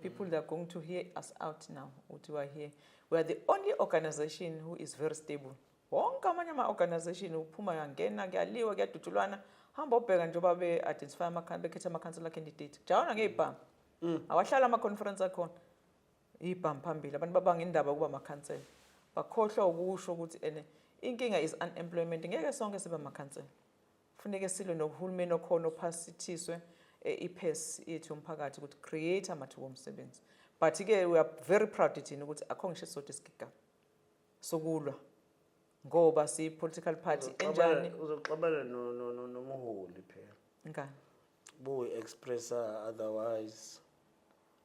People that are going to hear us out now ukuthi we are here. We are the only organization who is very stable. Wonke amanye ama-organization uphuma, yangena, kuyaliwa, kuyadutshulwana. Hamba ubheka njengoba be-identify bekhetha amakhansela candidate, kujawuna ngey'bhamu, awahlala ama-conference akhona, ibhamu phambili. Abantu babanga indaba ukuba amakhansela, bakhohlwa ukusho ukuthi ene inkinga is unemployment. Ngeke sonke sibe amakhansela, funeke silwe nohulumeni okhona ophasithiswe iphesi yethu yomphakathi ukuthi create amathuba omsebenzi. But-ke we are very proud thina ukuthi akho ngisho esisodwa isigigaba sokulwa, ngoba siyi-political party enjani? Uzoxabana nomholi phela. Ngani? Buyi-expressa otherwise.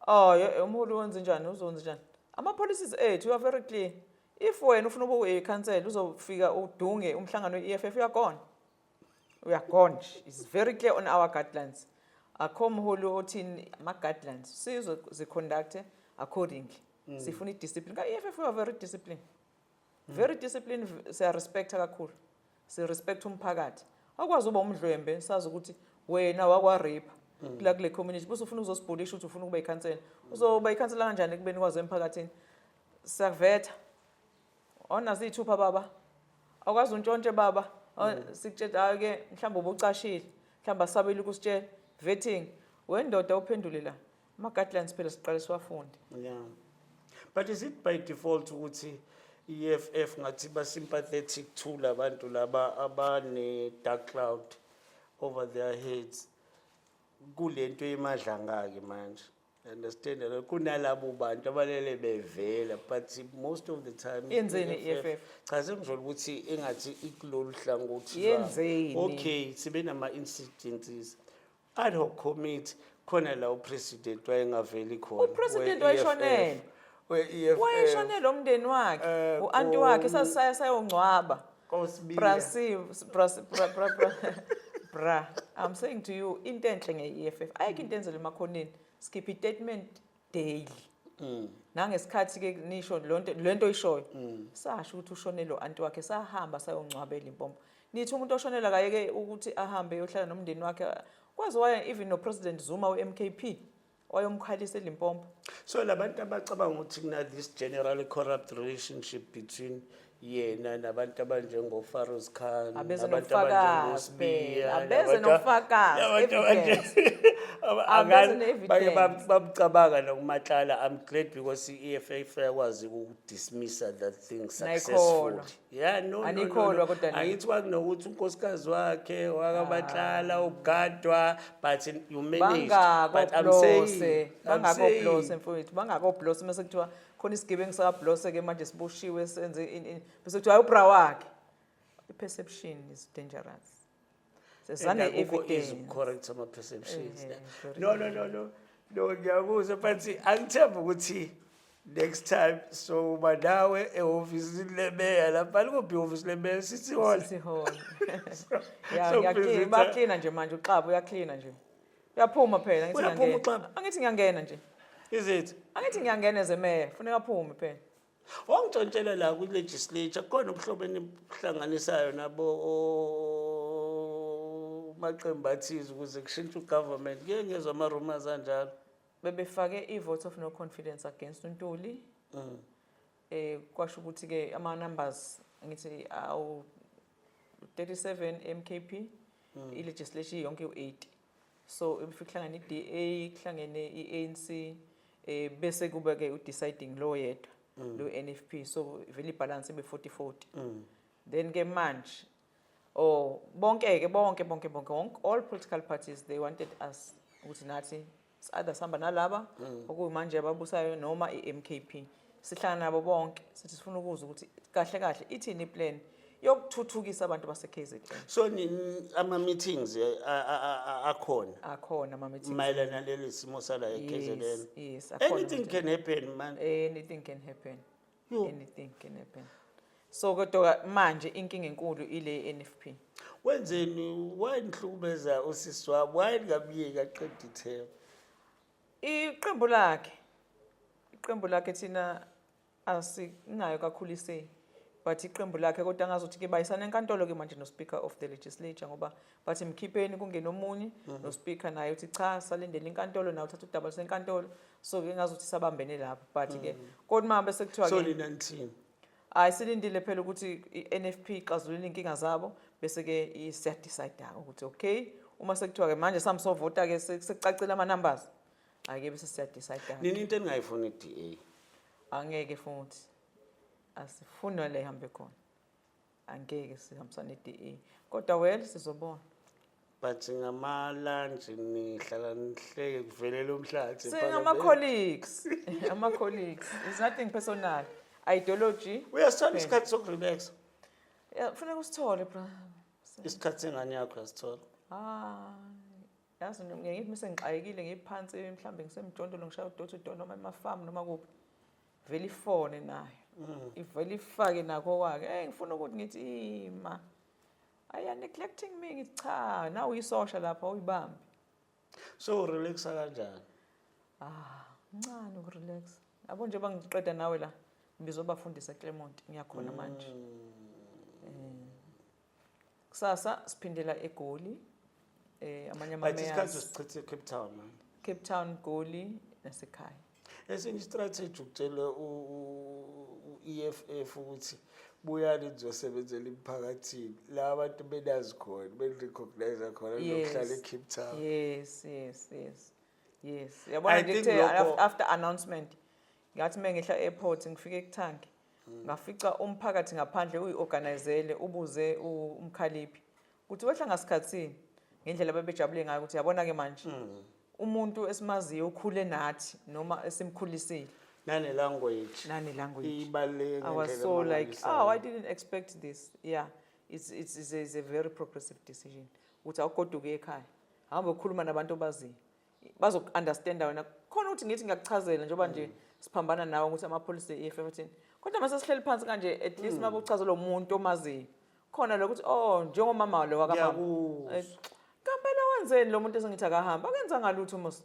Oh, umholi wenze njani? Uzokwenza njani? Ama-policies ethu, you are very clear. If wena ufuna ukuba uyikhansela, uzofika udunge umhlangano we-EFF, uyagona, uyagona nje. It's very clear on our guidelines. Akho mholi othini, ama-guidelines sizoziconducte accordingly. Sifuna i-discipline ka-EFF. We are very disciplined, very disciplined. Siyarespecta kakhulu, sirespect umphakathi. Akwazi uba umdlwembe, sazi ukuthi wena wakwa-rape kula kule community, bese ufuna uzosibhulisha ukuthi ufuna ukuba ikhansela. Uzoba ikhansela kanjani ekubeni kwazi emphakathini? Siyakuvetha, awunazo iy'thupha baba, awukwazi untshontshe baba. Sikutshela hayi-ke mhlawumbe ubucashile, mhlawumbe asabele ukusitshela vetting wendoda uphendule la ama-guidelines phela siqale siwafunde. Yeah. But is it by default ukuthi i-EFF ngathi ba sympathetic to labantu laba abane dark cloud over their heads kulento yeMadlanga ke manje? Understand lo kunalabo bantu abalele bevela, but most of the time Yenzeni i-EFF? Cha, sengizolo ukuthi engathi ikulolu hlangothi lwabo. Yenzeni? Okay, sibe nama incidences, ad hoc committee khona la upresident wayengaveli khona. Upresident we-EFF. wayeshonele. We-EFF. Wayeshonele umndeni wakhe, u-anti wakhe, sasaya sayongcwaba. Kosibiya. Brasiv, bras, bra, bra, bra, bra. I'm saying to you, into enhle nge-EFF, ayikho into enzela emakhoneni. Skip i-statement daily. Nangesikhathi ke nisho lonto lento oyishoyo. Sasho ukuthi ushonele u-anti wakhe, sahamba sayongcwaba eLimpopo. Nithi umuntu oshonela kayeke ukuthi ahambe eyohlala nomndeni wakhe. Kwaze waya even no-President Zuma we-MKP wayomkhalisa eLimpopo. So labantu abacabanga ukuthi kuna this generally corrupt relationship between yena nabantu abanjengo-Farouz Khan, Abeze nabantu nobufakazi abanjengoSibiya, phela, abeze nobufakazi, nabantu evidence. Abeze ne-evidence. bake bamcabanga nokuMatlala. I'm glad because i-EFF yakwazi ukudismissa that thing successfully. Nayikholwa. Yeah, no. Anikholwa no. kodwa nina. Angithi kwakunokuthi unkosikazi wakhe wakaMatlala ugadwa, but you managed. But I'm Bangakoblose. saying, I'm Bangakoblose, saying mfowethu, bangakoblose. Mase kuthiwa khona isigebengu sakablose ke manje siboshiwe, senze bese kuthiwa hayi, ubra wakhe. I-perception is dangerous. Sezane And akukho easy evidence. ukucorrect ama-perceptions. Very. No, ngiyakuzwa, but angithemba ukuthi Next time so uba nawe ehhovisini lemeya lapha, likuphi ihhovisi lemeya? City Hall. City Hall. Ya, So ngiyaklina, bayaklina nje manje, uXaba uyaklina nje. Uyaphuma phela, angithi Uyaphuma ngiyangena. uXaba? Angithi ngiyangena nje. Is it? Angithi ngiyangena as emeya, funeka aphume phela. Wangitshontshela la kwi-legislature, khona ubuhlobo enihlanganisayo nabo maqembu athize ukuze kushintshe ugovernment. Kuye ngezwa ama-rumors anjalo. Bebefake i-vote of no confidence against uNtuli. Kwasho ukuthi ke ama numbers ngithi awu 37 MKP, i-legislation yonke u8. So if kuhlangene i-DA, kuhlangene i-ANC, bese kuba ke u-deciding lo yedwa, lo NFP, so vele ibalance ibe 40 40. Then ke manje, oh, bonke ke bonke bonke bonke wonke, all political parties, they wanted us ukuthi nathi either sihamba nalaba okuyimanje ababusayo noma i-MKP. Sihlangana nabo bonke, sithi sifuna ukuzwa ukuthi kahle kahle ithini iplan yokuthuthukisa abantu base-KZN. So ama-meetings akhona? Akhona ama-meetings. Mayelana naleli simo sala e-KZN? Yes, akhona Anything ama-meetings. can happen, man. Anything can happen. Yo. Anything can happen. So kodwa manje inkinga enkulu ile NFP. Wenzeni? Why nihlukumeza usisi wami? Why ningamyeki aqede ithemba? Iqembu lakhe thina asinayo kakhulu ise, but iqembu lakhe, kodwa ngazothi ke bayisana enkantolo ke manje no speaker of the legislature, ngoba bathi mkhipheni kungene omunye, no speaker naye uthi cha, salindele inkantolo, nawe uthatha udaba lwasenkantolo. So ke ngazothi sabambene lapho, but ke kodwa uma bese kuthiwa So ke nina nithini? Hayi, silindile phela ukuthi i-NFP ixazulule inkinga zabo, bese ke siyadecide ukuthi okay, uma sekuthiwa ke manje samsovota ke, sekucacile ama numbers ake bese siyadecide. Nini into eningayifuni i-DA? Angeke futhi, asifuni le ihambe khona, angeke sihambisane ne-DA, kodwa well, sizobona. But ngama-lunch nihlala nihleke kuvelela umhlathi. Singama-colleagues, ama-colleagues, it's nothing personal, ideology. Uyasithola Phela. isikhathi sokurelaxa? Yeah, funeka usithole, bra. Isikhathi sengane yakho uyasithola? Ah, yazi nje ngiye ngithi mase ngixakekile, ngiphansi, mhlambe ngisemjondolo, ngishaya udot to door noma emafamu noma kuphi, vele ifone nayo, ivele ifake nakho kwake, hey, ngifuna ukuthi ngithi ima, are you neglecting me? Ngithi cha, nawe uyisosha lapha, uyibambe. So urelaxa kanjani? Ah, ncane ukurelax, yabo, nje bangiqeda nawe la, ngizobafundisa eClermont, ngiyakhona manje. Kusasa siphindela eGoli, amanye But isikhathi ama-mayors. usichithe eCape Town, man. Cape Town, Goli nasekhaya. Esinye istrategy ukutshela u-EFF ukuthi buyani nizosebenzela emphakathini la abantu benazi khona, beni-recognize khona, kunokuhlala eCape Town. Yes, yabona I nje think kuthe after announcement, ngathi uma ngehla airport, ngifike ekuthangi, ngafica umphakathi ngaphandle uyi-organizele, ubuze uMkhaliphi ukuthi wehla ngasikhathini, ngendlela babejabule ngayo ukuthi yabona-ke manje umuntu esimaziyo ukhule nathi noma esimkhulisile. Nane-language. Nane-language. Ibaluleke I was ngendlela so like, emangalisayo. "Oh, I didn't expect this." Yeah, it's a very progressive decision. Ukuthi awugoduke ekhaya, hamba ukhuluma nabantu obaziyo. Bazoku-understanda wena. Khona ukuthi ngithi ngiyakuchazela njengoba nje siphambana nawe ukuthi ama-policy e-EFF athini. Kodwa mase sihleli phansi kanje, at least uma uchazela umuntu omaziyo. Khona lokuthi, oh, njengomama lo wakamama. Ngiyakuzwa. Kampela wenzeni lo muntu esengithi akahamba? Akenzanga lutho mos.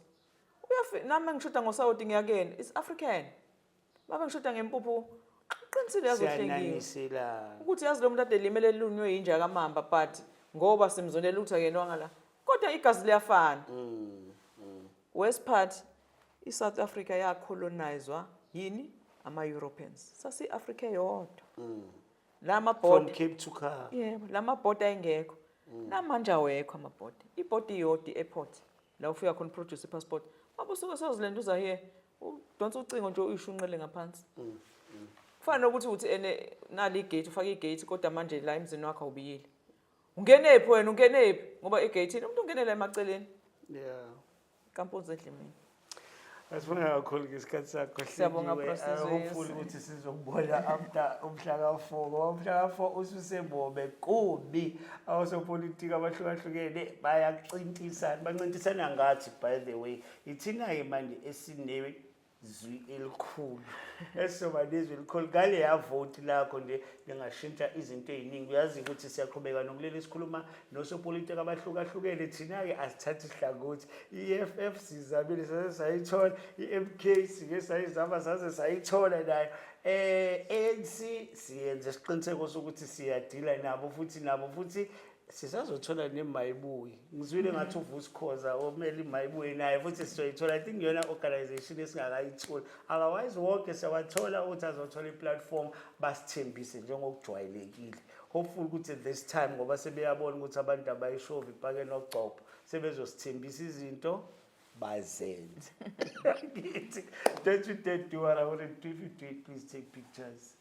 Uyafi nami ngishoda ngosawoti ngiyakena. It's African. Baba, ngishoda ngempuphu. Qinisile, yazi, uhlengiwe. Siyananiselana. Ukuthi yazi lo muntu ade limele lunywe yinja kamamba, but ngoba simzondela ukuthi akenwanga la. Kodwa igazi liyafana. West part, iSouth Africa yacolonizwa yini? Ama-Europeans. Sasi-Africa yodwa. La From mabhoda Cape to Car. Yebo, la mabhoda ayengekho. Namanje awekho amabhoda. Ibhoda iyodwa i-airport. La ufika khona produce i-passport. Ngoba usuke sozilenda uza here, udonsa ucingo nje uyishunqele ngaphansi. Kufana nokuthi uthi ene nali igate, ufake igate, kodwa manje la emzini wakho awubiyile. Ungenephi wena, ungenephi? Ngoba egate umuntu ungenela emaceleni. Kampunzi edlimini. Asibonga kakhulu ngesikhathi sakho. Siyabonga, Hlengiwe. Prosizwe. Hopefully ukuthi sizokubona after umhla ka-4, ngoba umhla ka-4 ususebobe kubi, osopolitiki abahlukahlukene bayacintisana, bancintisana ngathi. By the way, ithina-ke manje esine Nezwi elikhulu, esizoba nezwi elikhulu ngaleya voti lakho nje lingashintsha izinto ey'ningi. Uyazi ukuthi siyaqhubeka nokuleli, sikhuluma nosopolitiki abahlukahlukene. Thina-ke asithathi hlangothi. I-EFF sizamile, saze sayithola. I-MK sike sayizama, saze sayithola nayo. ANC siyenze isiqiniseko sokuthi siyadila nabo futhi, nabo futhi sisazothola neMayibuye. Ngizwile ngathi uVusi Khoza omele iMayibuye naye futhi sizoyithola. I think iyona organization esingakayitholi. Otherwise wonke siyawathola ukuthi azothola i-platform, basithembise njengokujwayelekile. Hopeful ukuthi this time, ngoba sebeyabona ukuthi abantu abayishovi ipake nogcobho, sebezosithembisa izinto bazenze. Ngithi don't you dare do what I want to do. If you do it, please take pictures.